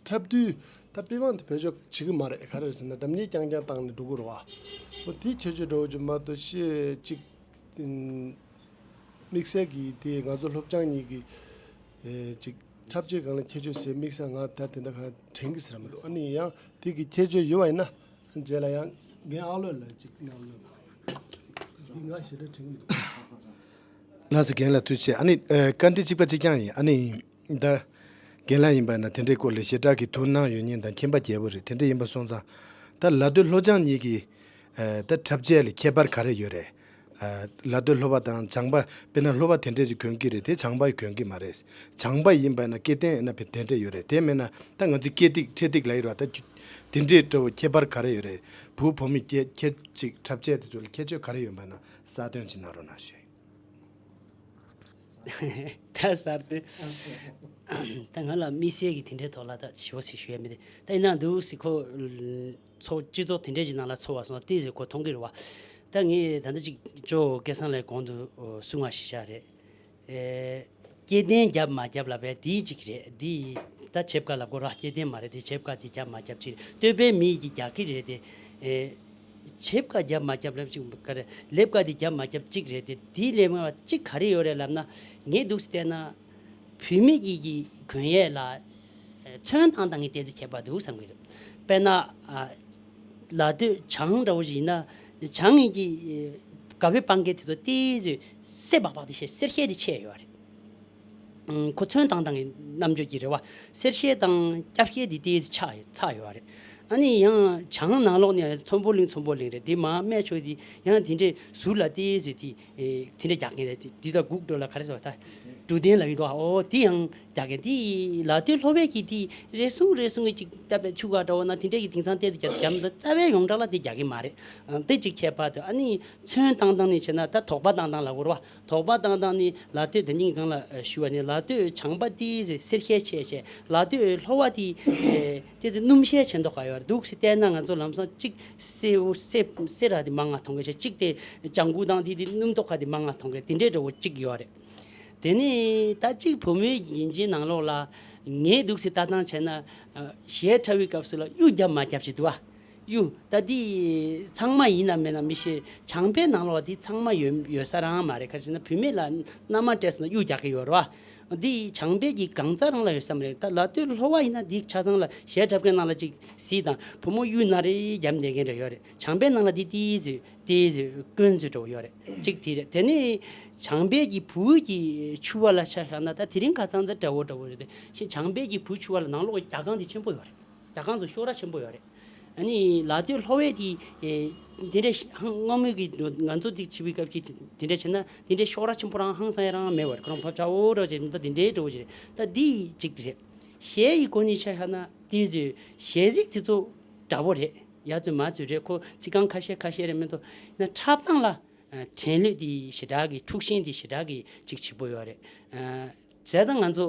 འཁྲབ་དུས་ད་པི་ཝང་དེ་བེད་སྤྱོད་བྱེད་ཀྱི་མ་རེད། ག་རེ་ཟེར་ན་སྒྲ་སྙན་རྐྱང་རྐྱང་བཏང་ནས་འགྲོ་གི་རེད་བ། འོ་དེ་ཁྱད་ཆོས་འདྲ་བོ་ཅིག་མ་གཏོགས་གཞས་གཅིག་དམིགས་བསལ་གྱི་དེ་ང་ཚོ་ལྷོ་བྱང་གཉིས་ཀྱི་ཨེ་ཅིག་འཁྲབ་ཆས་སྒང་ལ་ཁྱད་ཆོས་ཟེར་དམིགས་བསལ་ང་ད་དེ་འདྲ་གང་དྲན་གྱི་ཟེར་མི་འདུག་ཨ་ནི་ཡང་དེ་གི་ཁྱད་ཆོས་ཡོད་པ་ཡིན་ན་རྗེས་ལ་ཡང་རྒན་ཨ་ལོས་ལ་ཅིག་གནང་ལོས་ན་འདི་ང་ཞེ་དྲག་དྲན་གྱི་མི་འདུག་ལགས་སོ། རྒན་ལགས་ཐུགས་རྗེ་ཆེ། ཨ་ནི་ཨེ་བཀའ་འདྲི་གཅིག་པ་གཅིག་རྐྱང་ཡིན། ཨ་ནི་ད་རྒན་ལགས་ཡིན་པ་ན་དེ་འདྲའི་སྐོར་ལ་ཞེ་དྲག་གི་ཐུགས་སྣང་ཡོད་མཁན་དང་མཁྱེན་པ་རྒྱས་པོ་རེད། དེ་འདྲ་ཡིན་པ་སོང་ཙང་ད་ལ་སྟོད་ལྷོ་བྱང་གཉིས་ཀྱི་ཨ་ད་འཁྲབ་ཆས་ལ་ཁྱད་པར་ག་རེ་ཡོད་རེད། ཨ་ལ་སྟོད་ལྷོ་པ་དང་བྱང་པ་དཔེར་ན་ལྷོ་པ་དེ་འདྲས་ཅིག་གྱོན་གྱི་རེད། དེ་བྱང་པ་ཡིས་གྱོན་གྱི་མ་རེད། བྱང་པ་ཡིན་པ་ན་སྐེ་རྟེན་ཨེ་ན་བེ་དེ་འདྲས་ཡོད་རེད། དེ་མེད་ན་ད་ང་ཚོའི་སྐེ་ཐིག་ཁྲི་ཐིག་ལ་ཡོད་ར། ད་དེ་འདྲས་འདྲ་བོ་ཁྱད་པར་ག་རེ་ཡོད་རེད། བུ་བུ་མོ་སྐད་ཁྱད་ཅིག་འཁྲབ་ཆས་དེ་ཚོ་ལ་ཁྱད་ཆོས་ག་རེ་ཡོད་པ་ན་གསལ་སྟོན་ཅིག་གནང་རོགས་གནང་ཞུ། ད་གསར་དུ་ད་ང་ལ་དམིགས་བསལ་གྱི་དེ་འདྲའི་ཐོག་ལ་ད་ཞོ་ཟིག་ཞུ་ཡ་མི་འདུག་ད་ཡིན་ན་འདུག་སི་ཁོ་ཚོ་སྤྱི་ཚོགས་དེ་འདྲའི་ཅིག་ནང་ལ་འཚོ་བ་སོང་ཏི་ཟེར་ཁོ་མཐོང་གི་རེད་བ། ད་ངས་ད་ལྟ་ཅིག་ཅོ་སྐལ་བཟང་ལགས་གོང་དུ་གསུང་བ་ཞིག་བཞག་རེད། ཨེ། སྐྱེ་ལྡན་རྒྱབ་མ་རྒྱབ་ལབ་པའི་དེའི་ཅིག་རེད། དེ་ད་ཆེབ་ཀ་ལབ་དགོས་ར། སྐྱེ་ལྡན་མ་རེད་དེ། ཆེབ་ཀ་དེ་རྒྱབ་མ་རྒྱབ་ཅིག་རེད། སྟོད་པའི་མི་གིས་རྒྱག་གི་རེད་དེ། ཨེ། ཆེབ་ཀ་རྒྱབ་མ་རྒྱབ་ལབ་ཅིག་ག་རེ། ལེབ་ཀ་དེ་རྒྱབ་མ་རྒྱབ་ཅིག་རེད་དེ། དེའི་ལས་མ་ཅིག་ག་རེ་ཡོད་རེད་ལབ་ན། ངས་འདུག་སེ་བལྟས་ན། བུད་མེད་ཀྱི་གི་གྱོན་ཡས་ལ་ཚོན་བཏང་བཏང་གི་ཏོག་ཙམ་ཁྱད་པར་འདུག་བསམ་གི་རེད། དཔེར་ན་ཨ་ལ་སྟོད་བྱང་འདྲ་བོ་ཞིག་ཡིན་ན་བྱང་གི་གི་ག་བའི་སྤང་གི་དེ་ཚོ་ཏོག་ཙམ་སེར་བག་བག་དེ་ཤེས་སེར་ཤས་དེ་ཆེ་ཡོད་རེད། ཁོ་ཚོན་བཏང་བཏང་གི་རྣམ་འགྱུར་གྱི་རེད་བ། སེར་ཤས་དང་སྐྱ་ཤས་དེ་ཏོག་ཙམ་ཆག་ཚ་ཡོད་རེད། ཨ་ནི་ཡང་བྱང་ནང་ལོགས་ནས་ཚོམ་བུ་གླིང་ཚོམ་བུ་གླིང་རེད་དེ། མ་སྨད་ཕྱོགས་དེ་ཡང་དེ་འདྲའི་ཟུར་ལ་ཏོག་ཙམ་དེ་དེ་འདྲ་རྒྱག་གིན་རེད། དེ་དེ་ལ་སྒུག་འགྲོ་ལ་ག་རེ་ཟེར་བ་ད། འབྲུ་གདན་ལབ་ཀྱི་འདུག་ཨོ་དེ་ཡང་རྒྱག་གི་དེ་ལ་སྟོད་ལྷོ་བས་ཀྱི་དེ་རེ་ཟུང་རེ་ཟུང་གི་ཅིག་ད་པའི་ཆུ་ཁ་འདྲ་བོ་ན་དེ་འདྲས་ཀྱི་དེང་སང་གཏེར་དུ་རྒྱབ་རྒྱབ་ན་རྩ་བའི་ཡོངས་གྲགས་ལ་དེ་རྒྱག་གི་མ་རེད། ཨ་དེ་ཅིག་ཁྱད་པར་དུ་ཨ་ནི་ཚོན་བཏང་སྟངས་ནི་བྱས་ན་ད་དོག་པ་བཏང་སྟངས་ལ་གོ་ར་བ། དོག་པ་བཏང་སྟངས་ནི་ལ་སྟོད་དེ་ཉིན་གང་ལ་ཞུ་བ་ནི་ལ་སྟོད་བྱང་པ་དེ་སེར་ཤས་ཆེ་ཆེ་ལ་སྟོད་ལྷོ་བ་དེ་དེ་དེ་སྣུམ་ཤས་ཆེ་མདོག་ཁ་ཡོད་རེད། འདུག་སེ་བལྟས་ན་ང་ཚོ་ལམ་སང་གཅིག་སེར་སེར་སེར་ར་དེ་མང་ང་མཐོང་གི་ཆེ་གཅིག་དེ་ལྗང་གུ་དང་དེ་དེ་སྣུམ་མདོག་ཁ་དེ་མང་ང་མཐོང་གི་དེ་འདྲའི་འདྲ་བོ་གཅིག་ཡོད་རེད། དེ་ནས་ད་གཅིག་བུ་མོའི་ཡིན་གཅིག་ནང་ལོགས་ལ་ངས་འདུག་སེ་ལྟ་སྟངས་བྱས་ན་ཨ་གཞས་འཁྲབ་པའི་སྐབས་སུ་ལ་གཡུ་རྒྱབ་མ་རྒྱབ་ཅིག་འདུག་ཨ། གཡུ་ད་འདི་ཚང་མ་ཡིན་ན་མེད་ན་མི་ཤེས། བྱང་པའི་ནང་ལོགས་འདི་ཚང་མ་ཡོད་ཡོད་ས་རང་མ་རེད། ག་རེ་ཟེར་ན་བུད་མེད་ལ་མནའ་མ་སྤྲད་སོང་ན་གཡུ་རྒྱག་གི་ཡོད་རེད་བ། འདི་བྱང་པའི་གི་གང་ཚ་རང་ལ་ཡོད་ས་མ་རེད། ད་ལ་སྟོད་ལྷོ་བ་ཡིན་ན་འདི་ཆ་ཚང་ལ་གཞས་འཁྲབ་མཁན་ནང་ལ་ཅིག་གཟིགས་དང་བུ་མོ་གཡུ་ན་རེ་རྒྱབ་བསྡད་མཁན་རེ་ཡོད་རེད། བྱང་པའི་ནང་ལ་འདི་ཏི་ཟེར་ཏི་ཟེར་དཀོན་ཟེར་འདྲ་བོ་ཡོད་རེད། གཅིག་དེ་རེད། དེ་ནས་བྱང་པའི་གི་བུ་གི་ཕྱུ་པ་ལ་ཆ་བཞག་ན་ད་དེ་རིང་ཁ་སང་ད་འདྲ་བོ་འདྲ་བོ་རེད་དེ། ཞེས་བྱང་པའི་གི་བུ་ཕྱུ་པ་ལ་ནང་ལོགས་རྒྱ་སྒང་དེ་ཆེན་པོ་ཡོད་རེད། རྒྱ་སྒང་ཚོ་ཤོག་ར་ཆེན་པོ་ཡོད་རེད། ཨ་ནི་ལ་སྟོད་ལྷོ་བས་དེ་དེ་འདྲ་ཧང་སྔ་མོའི་གི་ང་ཚོ་དེ་བྱིས་པའི་སྐབས་ཀྱི་དེ་འདྲ་བྱས་ན་དེ་འདྲའི་ཤོག་ར་ཆེན་པོ་རང་ཧང་སང་ཡ་རང་མེད་པ་རེད། ཁོ་རང་ཕབ་ཆག་འོ་འདྲ་བྱས་ད་དེ་འདྲའི་འདྲ་བོ་ཅིག་རེད། ད་འདི་གཅིག་རེད། གཞས་ཡི་སྒོ་ནས་ཆ་བཞག་ན་དེ་ཚོའི་གཞས་ཚིག་དེ་ཚོ་འདྲ་བོ་རེད། ཡ་ཚོད་མ་ཚོད་རེད། ཁོ་ཚིག་རྐང་ཁ་ཤས་ཁ་ཤས་རེད་མི་འདུག་ཡིན་ན་འཁྲབ་སྟངས་ལ་ཨ་དྲན་ལུས་དེ་ཞེ་དྲག་གི་འཁྲུག་ཤིང་དེ་ཞེ་དྲག་གི་ཅིག་ལྗིད་པོ་ཡོད་རེད། ཨ་བྱས་ཙང་ང་ཚོ་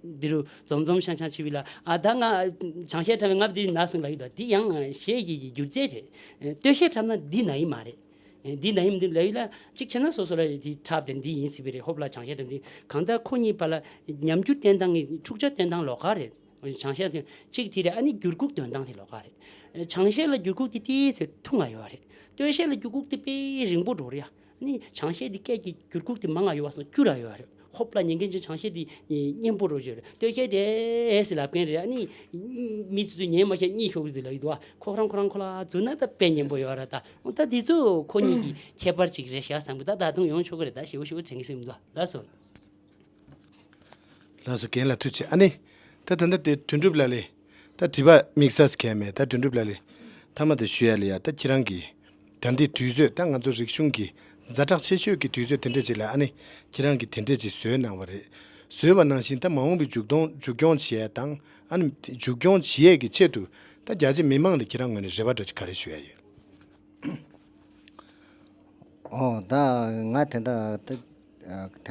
འདི་རུ་འཛོམས་འཛོམས་ཤང་ཤང་བྱེད་པ་ལ་ཨ་ད་ང་བྱང་གཞས་འཁྲབ་ན་ང་འདི་ན་སོང་ལབ་ཀྱི་འདུག་འདི་ཡང་གཞས་ཀྱི་སྒྱུ་རྩལ་རེད། སྟོད་གཞས་འཁྲབ་ན་འདི་ན་ཡི་མ་རེད། འདི་ན་ཡི་འདི་ལབ་ཡི་ལ་གཅིག་བྱས་ན་སོ་སོ་ལ་འདི་འཁྲབ་དེ་འདི་ཡིན་སྲིད་པ་རེད། ཧོབ་ལ་བྱང་གཞས་འཁྲབ་འདི་གང་ལྟར་ཁོ་གཉིས་བར་ལ་ཉམས་འགྱུར་བསྟན་སྟངས་ཀྱི་འཁྲུག་ཆ་བསྟན་སྟངས་ལོགས་ཀ་རེད། བྱང་གཞས་དེ་གཅིག་དེ་རེད། ཨ་ནི་འགྱུར་ཁུག་འདོན་སྟངས་དེ་ལོགས་ཀ་རེད། བྱང་གཞས་ལ་འགྱུར་ཁུག་དེ་ཏིས་ཐུང་ང་ཡོད་རེད། སྟོད་གཞས་ལ་འགྱུར་ཁུག་དེ་དཔེ་རིང་པོ་འགྲོ་རེད་ཡ། ཨ་ནི་བྱང་གཞས་དེ་སྐད་ཀྱི་འགྱུར་ཁུག་དེ་མང་ང་ཡོད་པ་སོང་སྐྱུར་ར་ཡོད་རེད། ཧོབ་ལ་ཉན་མཁན་ཅིག་བྱང་གཞས་དེ་སྙན་པོ་འགྲོ་རྒྱུ་རེད། སྟོད་གཞས་དེ་ཨེ་སི་ལབ་མཁན་རེད། ཨ་ནི་མི་དེ་ཚོ་ཉན་མ་ཤེས་གཉིད་ཤོར་གི་འདུག་ལབ་ཀྱི་འདུག་ཁོ་རང་ཁོ་རང་ཁོ་ལ་འཛུལ་ན་ད་དཔེ་སྙན་པོ་ཡོད་རེད། ད་ད་དེ་ཚོ་ཁོ་གཉིས་ཀྱི་ཁྱད་པར་ཅིག་རེད་ཤག་བསམ་གི། ད་ད་དུང་ཡོང་ཆོག་གི་རེད། ད་ཞེ་པོ་ཞེ་པོ་དྲན་གི་སེམས་འདུག་ལགས་སོ། ལགས་སོ། རྒན་ལགས་ཐུགས་རྗེ་ཆེ། ཨ་ནི། ད་ད་ལྟ་དེ་དོན་གྲུབ་ལགས་ལས། ད་དྲི་བ་དམིགས་བསལ་གང་མེད། ད་དོན་གྲུབ་ལགས་ལས། མཐའ་མ་དེ་ཞུ་ཡ་ལ་ཡ་ད་ཁྱེད་རང་གིས། ད་འདི་དུས་ཚོད་ད་ང་ཚོ་རིག་གཞུང་གི་ཛ་དྲག་ཆེ་ཤོས་ཀྱི་དུས་ཚོད་དེ་འདྲ་ཅིག་ལ་ཨ་ནི། ཁྱེད་རང་གིས་དེ་འདྲ་ཅིག་བཟོས་གནང་བ་རེད། བཟོས་པ་ནང་བཞིན་ད་མ་འོངས་པའི་མཇུག་སྐྱོང་མཇུག་སྐྱོང་བྱེད་ཡ་དང་ཨ་ནི་མཇུག་སྐྱོང་བྱེད་ཡས་ཀྱི་ཆེད་དུ་ད་རྒྱ་ཆེ་མི་མང་ལ་ཁྱེད་རང་ངོས་ནས་རེ་བ་འདྲ་ཅིག་ག་རེ་ཞུ་ཡ་ཡོད། ཨོ་ད་ང་དེ་འདྲ་ད་དེ་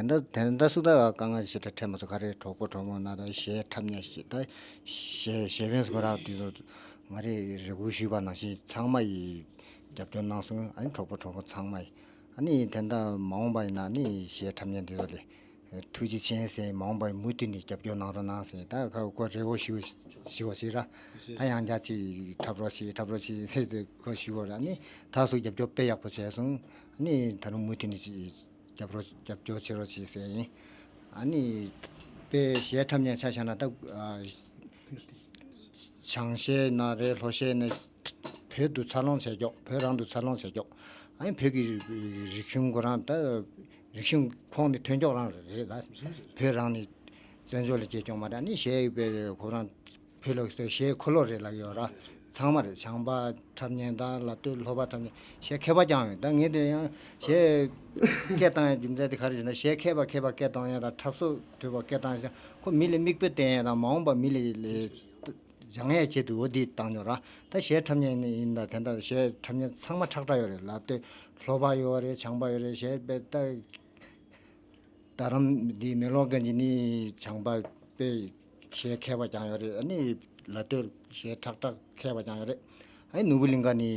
འདྲ་དེ་འདྲ་སུ་ད་དཀའ་ངལ་ཞེ་དྲག་འཕྲད་མ་སོང་། ག་རེ་གྲོགས་པོ་གྲོགས་མོ་ན་ད་གཞས་འཁྲབ་མཁན་ཞིག་ད་གཞས་གཞས་པའི་སྐོར་ར་དེ་ཚོ་ང་རེ་རེ་སྐུལ་ཞུས་པ་ནང་བཞིན་ཚང་མ་ཡིས་རྒྱབ་སྐྱོར་གནང་སོང་། ཨ་ནི་གྲོགས་པོ་གྲོགས་མོ་ཚང་མ་ཡིས་ཨ་ནི་དེ་འདྲ་མ་འོངས་པ་ཡིན་ན་ཨ་ནི་གཞས་འཁྲབ་མཁན་དེ་ཚོ་ལས། ཐུགས་རྗེ་ཆེ་ཟེར། མ་འོངས་པར་མུ་མཐུད་ནས་རྒྱབ་སྐྱོར་གནང་རོགས་གནང་ཟེར། ད་ཁ་ཁོ་རེ་བ་ཞུ་ཞུ་བ་ཞིག་ར། ད་ཡང་བསྐྱར་ཅིག་འཁྲབ་རོགས་བྱེད་འཁྲབ་རོགས་བྱེད་ཟེར་ཟེར་ཁོ་ཞུ་བ་ར། ནི་ད་སུ་རྒྱབ་སྐྱོར་དཔེ་ཡག་པོ་བྱས་སོང་། ནི་ད་རུང་མུ་མཐུད་ནས་ཅིག་རྒྱབ་རོགས་རྒྱབ་སྐྱོར་བྱེད་རོགས་བྱེད་ཟེར་ཡིན། ཨ་ནི་དཔེ་གཞས་འཁྲབ་མཁན་ཆ་བཞག་ན་ད་ཨ་བྱང་གཞས་ན་རེད། ལྷོ་གཞས་ན་བོད་དུ་འཚར་ལོངས་བྱས་ཀྱོག་བོད་རང་དུ་འཚར་ལོངས་བྱས་ཀྱོག་ཨ་ནི་བོད་ཀྱི་རིག་རིག་གཞུང་ཁོ་རང་ད། རིག་གཞུང་ཁོངས་ནས་ཐོན་ཀྱོག་རང་རེད་ད། བོད་རང་ནས་བཙན་བྱོལ་ལ་སྐྱེས་ཀྱོག་མ་རེད། ཨ་ནི་གཞས་ཡིག་པའི་ཁོ་རང་བོད་ལ་གཞས་འཁོར་ལོ་རེད་ལབ་ཡོད་ར། ཚང་མ་རེད། བྱང་པ་འཁྲབ་མཁན་དང་ལ་སྟོད་ལྷོ་པ་འཁྲབ་མཁན་གཞས་མཁས་པ་རྐྱང་ཡོད། ད་ངས་དེ་ཡང་གཞས་སྐད་བཏང་ཡ་རྒྱུ་མཚན་དེ་ག་རེ་ཟེར་ན་གཞས་མཁས་པ་མཁས་པ་སྐད་བཏང་ཡ་དང་འཁྲབ་སོ་དོད་པ་སྐད་བཏང་ཡ་ཁོ་མི་ལ་མིག་དཔེ་བསྟན་ཡ་དང་མ་འོངས་པ་མི་ལ་ལས། སྦྱང་ཡས་ཆེད་དུ་འོ་འདི་བཏང་ཉོ་ར། ད་གཞས་འཁྲབ་མཁན་ཡིན་ད་དེ་འདྲ་གཞས་འཁྲབ་མཁན་ཚང་མ་ཁྲག་ཁྲག་ཡོད་རེད། ལ་སྟོད་ལྷོ་པ་ཡོད་རེད། བྱང་པ་ཡོད་རེད། གཞས་དཔེ་ད་རྡ་རམ་འདི་མེ་ལོང་གན་ཇི་ནི་བྱང་པ་དཔེ་གཞས་མཁས་པ་ཀྱང་ཡོད་རེད། ཨ་ནི་ལ་སྟོད་གཞས་ཁྲག་ཁྲག་མཁས་པ་ཀྱང་ཡོད་རེད། ཨ་ནི་ནོར་བུ་གླིང་ག་ནི་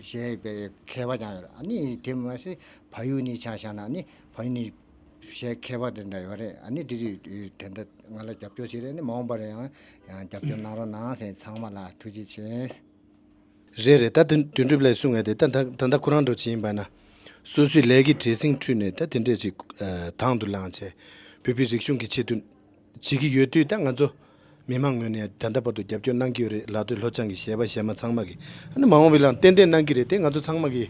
གཞས་དཔེ་མཁས་པ་ཀྱང་ཡོད་རེད། ཨ་ནི་དེ་མ་ཟད་ཕ་ཡུལ་ནི་ཆ་བཞག་ན་ཨ་ནི་ཕ་ཡུལ་ནི། གཞས་མཁས་པ་དེ་འདྲ་ཡོད་རེད། ཨ་ནི་དེ་རིགས་དེ་འདྲ་ང་ལ་རྒྱབ་སྐྱོར་བྱེད་རེད། ཨ་ནི་མ་འོངས་པར་ཡང་ཡང་རྒྱབ་སྐྱོར་གནང་རོགས་གནང་ཟེར། ཚང་མ་ལ་ཐུགས་རྗེ་ཆེ། རེད་རེད། ད་དོན་དོན་གྲུབ་ལགས་གསུང་ངེས་དེ་ད་ད་ད་ལྟ་ཁོ་རང་འགྲོ་ཆེ་ཡིན་པ་ན། སོ་སོའི་ལས་ཀའི་བྲེལ་ཟིང་ཁྲོད་ནས་ད་དེ་འདྲས་ཅིག་དང་དུ་བླངས་བྱས། བོད་པའི་རིག་གཞུང་གི་ཆེད་དུ། བྱེད་ཀྱི་ཡོད་དུས་ད་ང་ཚོ་མི་མང་ངོས་ནས་ད་ལྟ་བར་དུ་རྒྱབ་སྐྱོར་གནང་གི་ཡོད་རེད། ལ་སྟོད་ལྷོ་བྱང་གི་གཞས་པ་གཞས་མ་ཚང་མ་གིས་ཨ་ནི་མ་འོངས་པའི་ལ་ཏན་ཏན་གནང་གི་རེད། དེ་ང་ཚོ་ཚང་མ་གིས་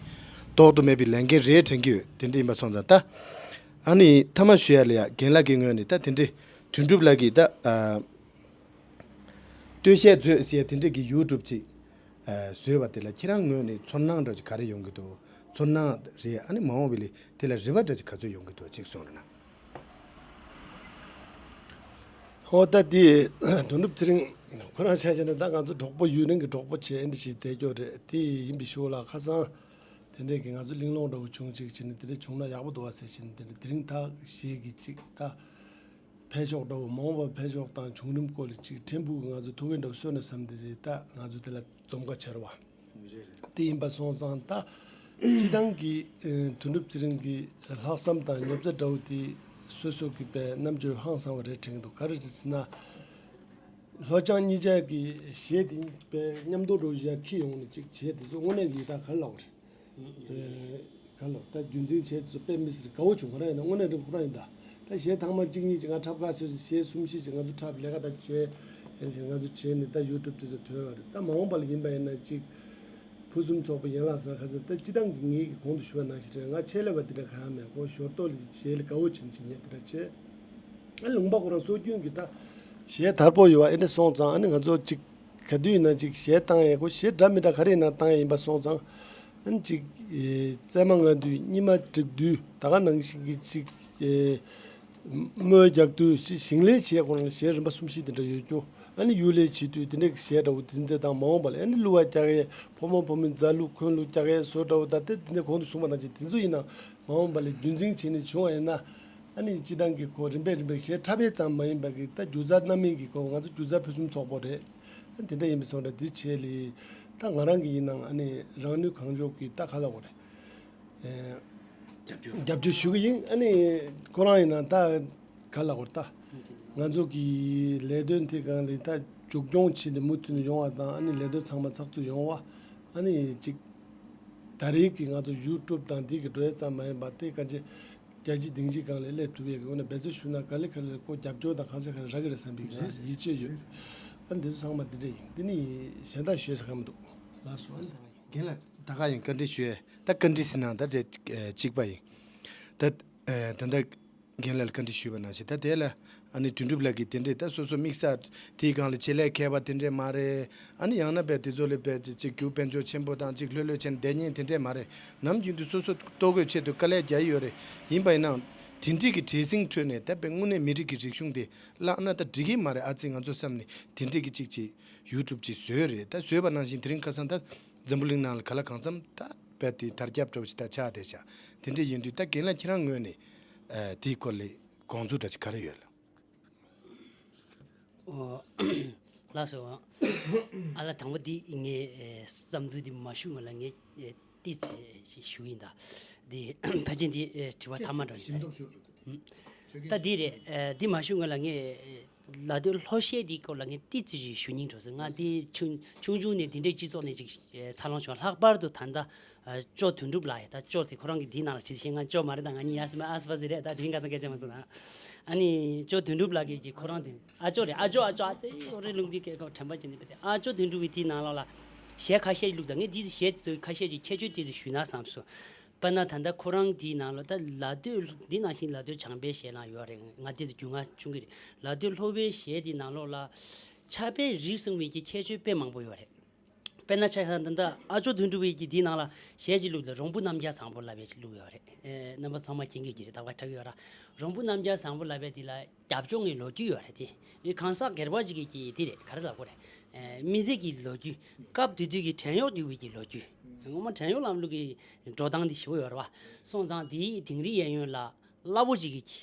ལྡོག་ཏུ་མེད་པའི་ལས་འགན་རེད་དྲན་གྱི་ཡོད། དེ་འདྲ་ཡིན་པ་སོང་ཙང་ད་ཨ་ནི་མཐའ་མ་ཞུ་ཡ་ལ་ཡ་རྒན་ལགས་ཀྱི་ངོས་ནས་ད་དེ་འདྲའི་དོན་གྲུབ་ལགས་ཀྱིས་ད་ཨ་སྟོད་གཞས་མཛོད་ཟེར་ཡ་དེ་འདྲ་གི་ཡུ་ཊུབ་ཅིག་ཨ་བཟོས་པ་དེ་ལ་ཁྱེད་རང་ངོས་ནས་ཚོར་སྣང་འདྲ་ཅིག་ག་རེ་ཡོང་གི་འདུག་ཚོར་སྣང་རེད། ཨ་ནི་མ་འོངས་པའི་ལ་དེ་ལ་རེ་བ་འདྲ་ཅིག་ག་ཚོད་ཡོང་གི་འདུག་ཅིག་གསུངས་རོགས་གནང་། ཨོ་ད་དེ་དོན་གྲུབ་ཚེ་རིང་ཁོ་རང་ཆ་བཞག་ན་ད་ང་ཚོ་གྲོགས་པོ་ཡུན་རིང་གི་གྲོགས་པོ་བྱས་འདི་ཞིག་བསྡད་ཀྱོག་རེད། དེ་ཡིན་པའི་ཤུགས་ལ་ཁ་སང་དེ་འདྲས་ཀྱི་ང་ཚོ་གླེང་སློང་འདྲ་བོ་བྱུང་ཅིག་བྱས་ནས་དེ་འདྲས་བྱུང་ན་ཡག་པོ་འདུག་བ་ཟེར་བྱས་ནས་དེ་འདྲས་དེ་རིང་ཐག་བཞེས་ཀྱི་ཅིག་ད་ཕེབས་ཕྱོགས་འདྲ་བོ་མ་འོངས་པ་ཕེབས་ཕྱོགས་དང་བྱུང་རིམ་སྐོར་ལ་ཅིག་ཕྲན་བུ་གི་ང་ཚོ་ཐུགས་འགན་འདྲ་བོ་གསོས་ན་བསམ་སྟེ་ད་ང་ཚོ་དེ་ལ་འཛོམས་ཁ་བྱར་བ། དེ་ཡིན་པ་སོང་ཙང་ད་སྤྱི་བཏང་གི་ཨ་དོན་གྲུབ་ཚེ་རིང་གི་ལྷག་བསམ་དང་མྱོང་ཚོར་འདྲ་བོ་དེ་སོ་སོ་གི་པའི་རྣམ་དཔྱོད་ཧང་སང་བ་རེད་དྲན་གྱི་འདུག་ག་རེ་རེད་ཟེར་ན། ལྷོ་བྱང་གཉིས་ཆར་གྱི་གཞས་དེ་པའི་མཉམ་དུ་འགྲོ་བཞག་ཁྱི་ཡོང་ནས་ཅིག་བྱས་དེ་ཚོ་དངོས་གནས་ཀྱི་ད་ག་རེ་ལབ་དགོས་རེད། ཨེ། ག་ལོ་ད་རྒྱུན་འཛིན་བྱས་དེ་ཚོ་དཔེ་མི་སྲིད་དགའ་བོ་བྱུང་། ང་རང་ཡིན་ན་དངོས་གནས་རེད་ཁོ་རང་ཡིན་ད། ད་གཞས་ཐང་མ་གཅིག་གཉིས་ཅིག་ང་འཁྲབ་ཁ་སོས་སོ་གཞས་གསུམ་བཞི་ཅིག་ང་ཚོ་འཁྲབ་ལས་ཀ་ད་བྱས་ཡིན་ཟེར་ང་ཚོ་བྱས་ནས་ད་ཡུ་ཊུབ་དེ་ཚོ་ཐོན་ཡོད་རེད། ད་མ་འོངས་པ་ལ་ཡིན་པ་ཡིན་ན་ཅིག་ཕུན་སུམ་ཚོགས་པའི་ཡན་ལག་ཟེར་ཁ་ཟེར་ད་སྤྱི་བཏང་གི་ངེད་ཀྱི་གོང་དུ་ཞུ་བ་ནང་བཞིན་རེད། ང་ཆེད་ལས་པ་དེ་འདྲ་གང་ཡང་མེད། ཁོ་ཞོར་ཏོག་ལ་གཞས་ལ་དགའ་བོ་བྱེད་བྱེད་མཁན་དེ་འདྲ་བྱས། ཨ་ལུང་པ་ཁོ་རང་སྲོལ་རྒྱུན་གྱི་ད་གཞས་དར་པོ་ཡོད་བ་ཨེ་འདྲ་སོང་ཙང་ཨ་ནི་ང་ཚོ་ཅིག་ག་དུས་ཡིན་ན་ཅིག་གཞས་བཏང་ཡས་ཁོ་གཞས་འདྲ་མི་འདྲ་ག་རེ་ཡིན་ན་བཏང་ཡས་ཡིན་པ་སོང་ཙང་། ཨ་ནི་ཅིག་ཨེ་བཙས་མ་ལྔ་དུས་སྙི་མ་དྲེག་དུས་ད་ག་ནང་བཞིན་གྱི་ཅིག་ཨེ་རྨོས་རྒྱག་དུས་ཅིག་ཞིང་ལས་བྱས་ཁོ་རང་གཞས་རིམ་པ་གསུམ་བཞི་དེ་འདྲ་ཡོད་རྒྱུ། ཨ་ནི་གཡུག་ལས་བྱེད་དུས་དེ་འདྲའི་གཞས་འདྲ་བོ་འཛིན་ཚད་དང་མ་འོངས་པ་ལ་ཨ་ནི་གླུ་བ་རྒྱག་ཡས་ཕོ་མོ་ཕོ་མོའི་མཛའ་གླུ་འཁོན་གླུ་རྒྱག་ཡས་བཟོ་འདྲ་བོ་ད་ལྟ་དེ་འདྲ་གོང་དུ་གསུངས་པ་ནང་བཞིན་དེ་ཚོ་ཡིན་ན་མ་འོངས་པ་ལ་རྒྱུན་འཛིན་བྱས་ནས་བྱུང་བ་ཡིན་ན། ཨ་ནི་སྤྱི་བཏང་གི་ཁོ་རིམ་པས་རིམ་པས་གཞས་འཁྲབ་ཡས་ཙམ་མ་ཡིན་པ་གི་ད་སྒྱུ་རྩལ་རྣམ་སྨིན་གྱི་ཁོ་ང་ཚོ་སྒྱུ་རྩལ་ཕུན་སུམ་ཚོགས་པོ་རེད། ཨ་དེ་འདྲ་ཡིན་པའི་སོང་འདྲ་འདི་བྱས་ལི། ད་ང་རང་གི་ཡིན་ནའང་ཨ་ནི་རང་ནུས་གང་ལྕོགས་ཀྱི་ད་ག་ལ་གོ་རེད། ཨེ། རྒྱབ་སྐྱོར། རྒྱབ་སྐྱོར་ཞུ་གི་ཡིན། ཨ་ནི་ཁོ་རང་ཡིན་ན་ད་ག་ལ་གོ་རེད་ད། ང་ཚོ་གི་ལས་དོན་དེ་གང་ལི་ད་མཇུག་སྐྱོང་བྱས་ནས་མུ་མཐུད་ནས་ཡོང་བ་དང་ཨ་ནི་ལས་དོན་ཚང་མ་ཚགས་ཚུད་ཡོང་བ། ཨ་ནི་ཅིག་ད་རེས་ཀྱི་ང་ཚོ་ཡུ་ཊུབ་དང་འདི་གི་འགྲོ་ཡས་ཙམ་མ་ཡིན་པ་དེ་ག་ཅི། རྒྱལ་སྤྱི་སྡིངས་ཆའི་སྒང་ལ་སླེབས་ཐུབ་ཡས་ཀྱི་སྒོ་ནས་འབད་བརྩོན་ཞུ་ན་ག་ལེ་ག་ལེ་ཁོ་རྒྱབ་སྐྱོར་དང་གང་ཟག་ག་ལེ་རག་གི་རེད་བསམ་པའི་ང་ཡིད་ཆེས་ཡོད། ཨ་འདི་ཚོ་ཚང་མ་འདི་འདྲ་ཡིན། འདི་ནི་གཞན་དག་ཞུས་ས་ག་མི་འདུག་ལགས་སོ། ཨ་ནི་ད་ག་ཡིན། རྒན་ལགས་ད་ག་ཡིན་བཀའ་འདྲི་ཞུ་ཡས། ད་བཀའ་འདྲི་ཟེར་ན་ད་དེ་གཅིག་པ་ཡིན། ད་ད་ལྟ་རྒན་ལགས་ལ་བཀའ་འདྲི་ཞུས་པ་ནང་བཞིན་ད་དེ་ལ་ཨ་ནི་དོན་གྲུབ་ལགས་ཀྱིས་དེ་འདྲས་ད་སོ་སོ་དམིགས་བསལ་དེའི་སྒང་ལ་ཆེད་ལས་མཁས་པ་དེ་འདྲས་མ་རེད། ཨ་ནི་ཡང་ན་བས་དེ་ཚོ་ལས་བས་ཅིག་རྒྱུ་དཔལ་འབྱོར་ཆེན་པོ་དང་ཅིག་ལྷོད་ལྷོད་བྱས་ནས་བསྡད་མཁན་དེ་འདྲས་མ་རེད། ནམ་རྒྱུན་དུ་སོ་སོ་ལྟོ་གོས་ཆེད་དུ་དཀའ་ལས་རྒྱག་ཡི་ཡོད་རེད། ཡིན་པ་ཡིན་ནའང་དེ་འདྲས་ཀྱི་བྲེལ་ཟིང་ཁྲོད་ནས་ད་བས་དངོས་གནས་མི་རིགས་ཀྱི་རིག་གཞུང་དེ་བརླག་ན་ད་འགྲིག་གི་མ་རེད་ཨ་ཙི་ང་ཚོ་བསམ་ནས་དེ་འདྲས་ཀྱི་ཅིག་ཅིག་ཡུ་ཊུབ་ཅིག་བཟོས་རེད། ད་བཟོས་པ་ནང་བཞིན་དེ་རིང་ཁ་སང་ད་འཛམ་བུ་གླིང་ནང་ལ་ག་ལ་གང་འཚམ་ད་བས་དེ་དར་ཁྱབ་འདྲ་བོ་ཞིག་ད་ཆགས་བསྡད་ཤག་དེ་འདྲས་ཡིན་དུས་ད་རྒན་ལགས་ཁྱེད་རང་ངོས་ནས་ཨ་དེའི་སྐོར་ལ་དགོངས་ཚུལ་འདྲ་ཅིག་ག་རེ་ཡོད་ལ། ཨོ། ལགས་སོ། ཨ་ལ་དང་པོ་འདི་ངས་ཨེ་བསམ་ཚུལ་འདི་མ་ཞུ་སྔོན་ལ་ངས་ཨེ་ཏི་ཙི་ཞིག་ཞུ་ཡིན་ད། འདི་ཕལ་ཆེར་འདི་ཨེ་དྲི་བ་མཐའ་མ་འདྲ་ཞིག་རེད། ད་འདི་རེད། ཨེ་འདི་མ་ཞུ་སྔོན་ལ་ངས་ཨེ་ལ་སྟོད་ལྷོ་གཞས་འདིའི་སྐོར་ལ་ངས་ཏི་ཙི་ཞིག་ཞུ་སྙིང་འདོད་སོང་། ང་འདི་ཆུང་ཆུང་ཆུང་ནས་འདི་འདྲའི་སྤྱི་ཚོགས་ནས་ཅིག་ཨེ་འཚར་ལོངས་བྱུང་། ལྷག་པར་དུ་ད་ལྟ་ཨ་ཅོ་དོན་གྲུབ་ལགས་ཡ། ད་ཅོ་ཟེར་ཁོ་རང་གི་འདི་ནང་ལ་བྲིས་ཤིང་ང་ཅོ་མ་རེད་ད། ང་གཉིས་ཡ་སི་མ་ཨ་སི་པ་ཟེར་རེད། ད་དེ་རིང་ཁ་སང་སྐད་ཆ་མ་སོང་ན། ཨ་ནི་ཅོ་དོན་གྲུབ་ལགས་ཀྱིས་ཀྱིས་ཁོ་རང་དེ་ཨ་ཅོ་རེད། ཨ་ཅོ་ཨ་ཅོ་ཨ་ཙེ་ཨོ་རེ་ལུང་པའི་སྐད་ཁོ་དྲན་པ་བྱས་ནས་བལྟས་ཨ་ཅོ་དོན་གྲུབ་ཀྱི་དེའི་ནང་ལོགས་ལ་གཞས་ཁ་ཤས་བླུགས་ད། ངས་འདི་གཞས་དེ་ཚོའི་ཁ་ཤས་ཀྱི་ཁྱད་ཆོས་དེ་ཚོ་ཞུས་ན་བསམ་སོང་། དཔེར་ན་ད་ལྟ་ཁོ་རང་དེའི་ནང་ལོགས་ད་ལ་སྟོད་འདི་ནང་བཞིན་ལ་སྟོད་བྱམས་པའི་གཞས་ལ་ཡོད་རེད། ང་དེ་ཚོ་རྒྱུས་མངའ་ཆུང་གི་རེད། ལ་སྟོད་ལྷོ་པའི་གཞས་དེའི་ནང་ལོགས་ལ་ཕྱྭ་པའི་རིགས་གསུངས་པའི་གི་ཁྱད་ཆོས་དཔེ་མང་པོ་ཡོད་རེད། དཔེར་ན་ཆ་བཞག་ན་ད་ལྟ་ཨ་ཅོ་དོན་གྲུབ་ཀྱིས་འདིའི་ནང་ལ་གཞས་ཅིག་བླུགས་ཏེ་རོང་བུ་རྣམ་རྒྱལ་བཟང་པོ་ལབ་ཡས་ཅིག་བླུགས་ཡོད་རེད། ཨེ་རྣམ་པ་ཚང་མ་མཁྱེན་གྱི་རེད། ད་བར་ཁྲག་ཡོད་ར། རོང་བུ་རྣམ་རྒྱལ་བཟང་པོ་ལབ་ཡས་འདི་ལ་རྒྱབ་ལྗོངས་ཀྱི་ལོ་རྒྱུས་ཡོད་རེད་དེ། ཨེ་གང་ཟག་སྒེར་པ་ཅིག་གི་གི་འདི་རེད། ག་རེ་ལབ་དགོས་རེད། ཨེ་མི་ཚེ་གི་ལོ་རྒྱུས། སྐབས་དེ་དུས་ཀྱི་བྲན་གཡོག་རྒྱུག་པའི་གི་ལོ་རྒྱུས། ངོ་མ་བྲན་གཡོག་ལམ་ལུགས་ཀྱི་འགྲོ་སྟངས་འདི་ཞེ་པོ་ཡོད་རེད་བ། སོང་ཙང་དེའི་དིང་རི་གཡས་གཡོན་ལ་གླ་བོ་ཅིག་གི་གི་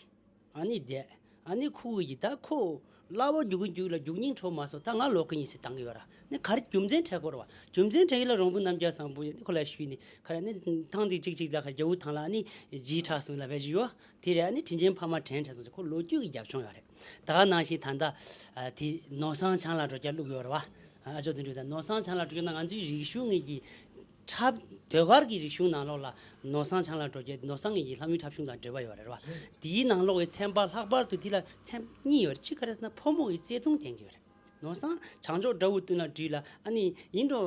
ཨ་ནི་བསྡད། ཨ་ནི་ཁོ་གིས་ད་ཁོ་གླ་བ་རྒྱུག་གི་རྒྱུག་ལ་རྒྱུག་སྙིང་བྲོ་མ་སོང་། ད་ང་ལོག་གི་ཡིན་ཟེར་བཏང་གི་ཡོད་ར། ནི་ག་རེ་རྒྱུ་མཚན་འཕྲད་དགོས་ར་བ། རྒྱུ་མཚན་འཕྲད་ཡིན་ལ་རོང་བུ་རྣམ་རྒྱལ་བཟང་པོ་ཡིན་ནི་ཁོ་ལ་ཞུས་ནི་ཁ་ར་ནི་ཐང་དེ་གཅིག་གཅིག་ལ་ཁ་རྒྱ་བོ་ཐང་ལ་ཨ་ནི་ཇི་ཁྲག་སོང་ལ་བས་ཞུ་བ། དེ་རེད། ཨ་ནི་དྲིན་ཆེན་ཕ་མ་དྲན་དྲན་སོང་ཟེར་ཁོ་ལོ་རྒྱུས་ཀྱི་རྒྱབ་ལྗོངས་ཡོད་རེད། ད་ག་ནང་བཞིན་ད་ལྟ་ཨ་དེ་ནོར་བཟང་བྱང་ལ་འགྲོ་རྒྱ་བླུག་ཡོད་ར་བ། ཨ་ཅོ་དོན་གྲུབ་དང་ནོར་བཟང་བྱང་ལ་འགྲོ་རྒྱུ་ན་ང་ཚོའི་རིག་གཞུང་ངེད་ཀྱི་འཁྲབ་ཟློས་གར་གྱི་རིག་གཞུང་ནང་ལོགས་ལ་ནོར་བཟང་བྱང་ལ་འགྲོ་རྒྱུ་ནོར་བཟང་ངེད་ཀྱི་ལྷ་མོའི་འཁྲབ་གཞུང་དང་འབྲེལ་བ་ཡོད་རེད་བ། དེའི་ནང་ལོགས་ཀྱི་ཚན་པ་ལྷག་པར་དུ་དེ་ལ་ཚན་གཉིས་ཡོད་རེད། གཅིག་ག་རེ་ཟེར་ན་ཕོ་མོ་ཡི་བརྩེ་དུང་ལྡན་གྱི་ཡོད་རེད། ནོར་བཟང་བྱང་ཕྱོགས་དགྲ་བོ་བསྟུན་ལ་བྲོས་ལ་ཨ་ནི་ཡིན་འགྲོ་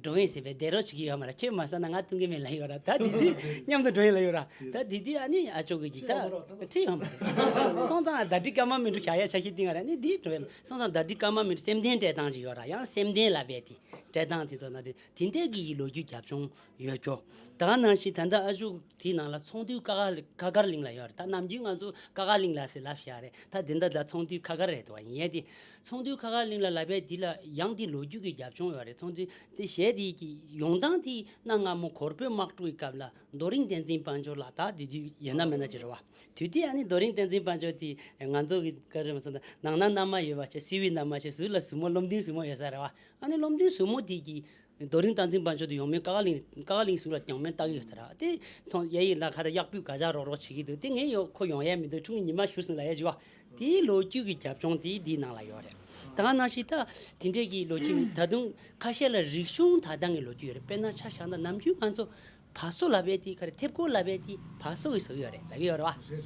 འགྲོ་ཡིན་ཟེར་བའི་བསྡད་རོགས་བྱེད་ཀྱི་ཡོད་མ་རེད། ཁྱོད་མ་བསད་ན་ང་བསྟུན་གི་མེད་ལབ་ཡོད་ར། ད་དེ་དུས་མཉམ་དུ་འགྲོ་ཡིན་ལབ་ཡོད་ར། ད་དེ་དུས་ཨ་ནི་ཨ་ཅོ་གི་གི་ད་ཁྲིད་ཡོད་མ་རེད། སོང་ཙང་ཟླ་སྒྲིལ་སྐར་མ་མི་འགྲོ་བྱ་ཡ་ཆ་ཤས་ཏིང་ང་ར་ནི་དེ་འགྲོ་ཡ་སོང་ཙང་ཟླ་སྒྲིལ་སྐར་མ་མི་འགྲོ་སེམས་ལྡན་སྤྲད་སྟངས་ཅིག་ཡོད་ར། ཡང་སེམས་ལྡན་ལབ་པའི་དེ་སྤྲད་སྟངས་དེ་ཚོ་ན་དེ་དེ་འདྲས་གི་ཡི་ལོ་རྒྱུས་རྒྱབ་ལྗོངས་ཡོད་ཀྱོ། ད་ག་ནང་བཞིན་ད་ལྟ་ཨ་ཞུག་དེའི་ནང་ལ་ཚོང་འདུས་ཀ་ཁ་ཀ་ཁར་གླིང་ལ་ཡོད་རེད། ད་ནམ་རྒྱུན་ང་ཚོ་ཀ་ཁ་གླིང་ལ་ཟེར་ལབ་བཞག་རེད། ད་དེ་འདྲ་ད་ཚོང་འདུས་ཁ་ཁར་རེད་དོ། ཡིན་ཡ་དེ་ཚོང་འདུས་ཁ་ཁར་གླིང་ལ་ལབ་པའི་དེ་ལ་ཡང་དེ་ལོ་རྒྱུས་ཀྱི་རྒྱབ་ལྗོངས་ཡོད་རེད། ཚོང་འདུས་དེ་གཞས་དེ་གི་ཡོང་སྟངས་དེ་གནའ་སྔ་མོ་གོར་བོད་དམག་འཁྲུག་གི་སྐབས་ལ་རྡོ་རིང་བསྟན་འཛིན་དཔལ་འབྱོར་ལགས། ད་དེ་དུས་ཡིན་ན་མིན་ན་ཅི་རེད་བ། དུས་དེ་ཨ་ནི་རྡོ་རིང་བསྟན་འཛིན་དཔལ་འབྱོར་དེ་ང་ཚོ་གི་ག་རེ་མ་སོང་ད་ནང་ན་མནའ་མ་ཡོད་པ་བྱས། སི་བི་མནའ་མ་བྱས། ཟུར་ལ་སྲུ་མོ་བློ་མཐུན་སྲུ་མོ་ཡོད་ས་རེད་བ། ཨ་ནི་བློ་མཐུན་སྲུ་མོ་དེ་གི་རྡོ་རིང་བསྟན་འཛིན་དཔལ་འབྱོར་དུ་ཡོང་མིན་ཀ་ཁ་གླིང་ཀ་ཁ་གླིང་ཟུར་ལ་ཡོང་མིན་ལྟ་གི་ཡོད་ས་ར། དེ་ཚོང་གཡས་ཡིག་ལ་ཁ་ད་གཡག་པོས་ག་ཇག་རོག་རོག་བྱེད་ཀྱི་འདུག་དེ་ངས་ཡོ་ཁོ་ཡོང་ཡས་མི་འདུག་ཁྲུང་གི་ཉི་མ་བཞུར་སོང་ལབ་ཡས་བྱུང་བ། དེའི་ལོ་རྒྱུས་ཀྱི་རྒྱབ་ལྗོངས་དེ་འདིའི་ནང་ལ་ཡོད་རེད། ད་ག་ནང་བཞིན་ད་དེ་འདྲས་ཀྱི་ལོ་རྒྱུས་ད་དུང་ཁ་ཤས་ལ་རིག་གཞུང་ད་ལྟ་གི་ལོ་རྒྱུས་ཡོད་རེད། དཔེར་ན་ཆ་བཞག་ན་ནམ་རྒྱུན་ང་ཚོ་བ་སོ་ལབ་པའི་དེ་ག་རེ་མཐེབ་སྐོར་ལབ་པའི་དེ་བ་སོ་གི་བཟོ་གི་ཡོད་རེད་ལབ་ཀྱི་ཡོད་རེད་བ།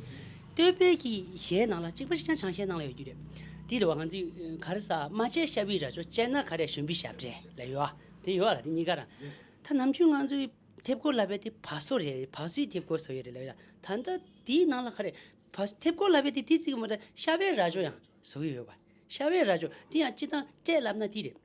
སྟོད་པའི་གི་གཞས་ནང་ལ་གཅིག་པ་གཅིག་རྐྱང་བྱང་གཞས་ནང་ལ་ཡོད་རྒྱུ་རེད། དེ་རེད་བ། ང་ཚོས་ག་རེ་ཟ་མ་བྱས་ཤ་བའི་ར་ཅོ་བྱས་ན་ག་རེ་ཞོན་པའི་ཞབས་བྲལ་ལབ་ཡོད་བ། དེ་ཡོད་བ་ལ་དེ་གཉིས་ཀ་རང་། ད་ནམ་རྒྱུན་ང་ཚོའི་མཐེབ་སྐོར་ལབ་པའི་དེ་བ་སོ་རེད། བ་སོའི་མཐེབ་སྐོར་བཟོ་ཡོད་རེད་ལབ་ཡོད་ལ། ད་ལྟ་དེའི་ནང་ལ་ག་རེ་བ་སོ་མཐེབ་སྐོར་ལབ་པའི་དེ་དེ་ཙིག་མ་ད་ཤ་བའི་ར་ཅོ་ཡང་བཟོ་གི་ཡོད་བ། ཤ་བའི་ར་ཅོ་དེ་ཡང་སྤྱིར་བཏང་སྤྲད་ལབ་ན་དེ་རེད།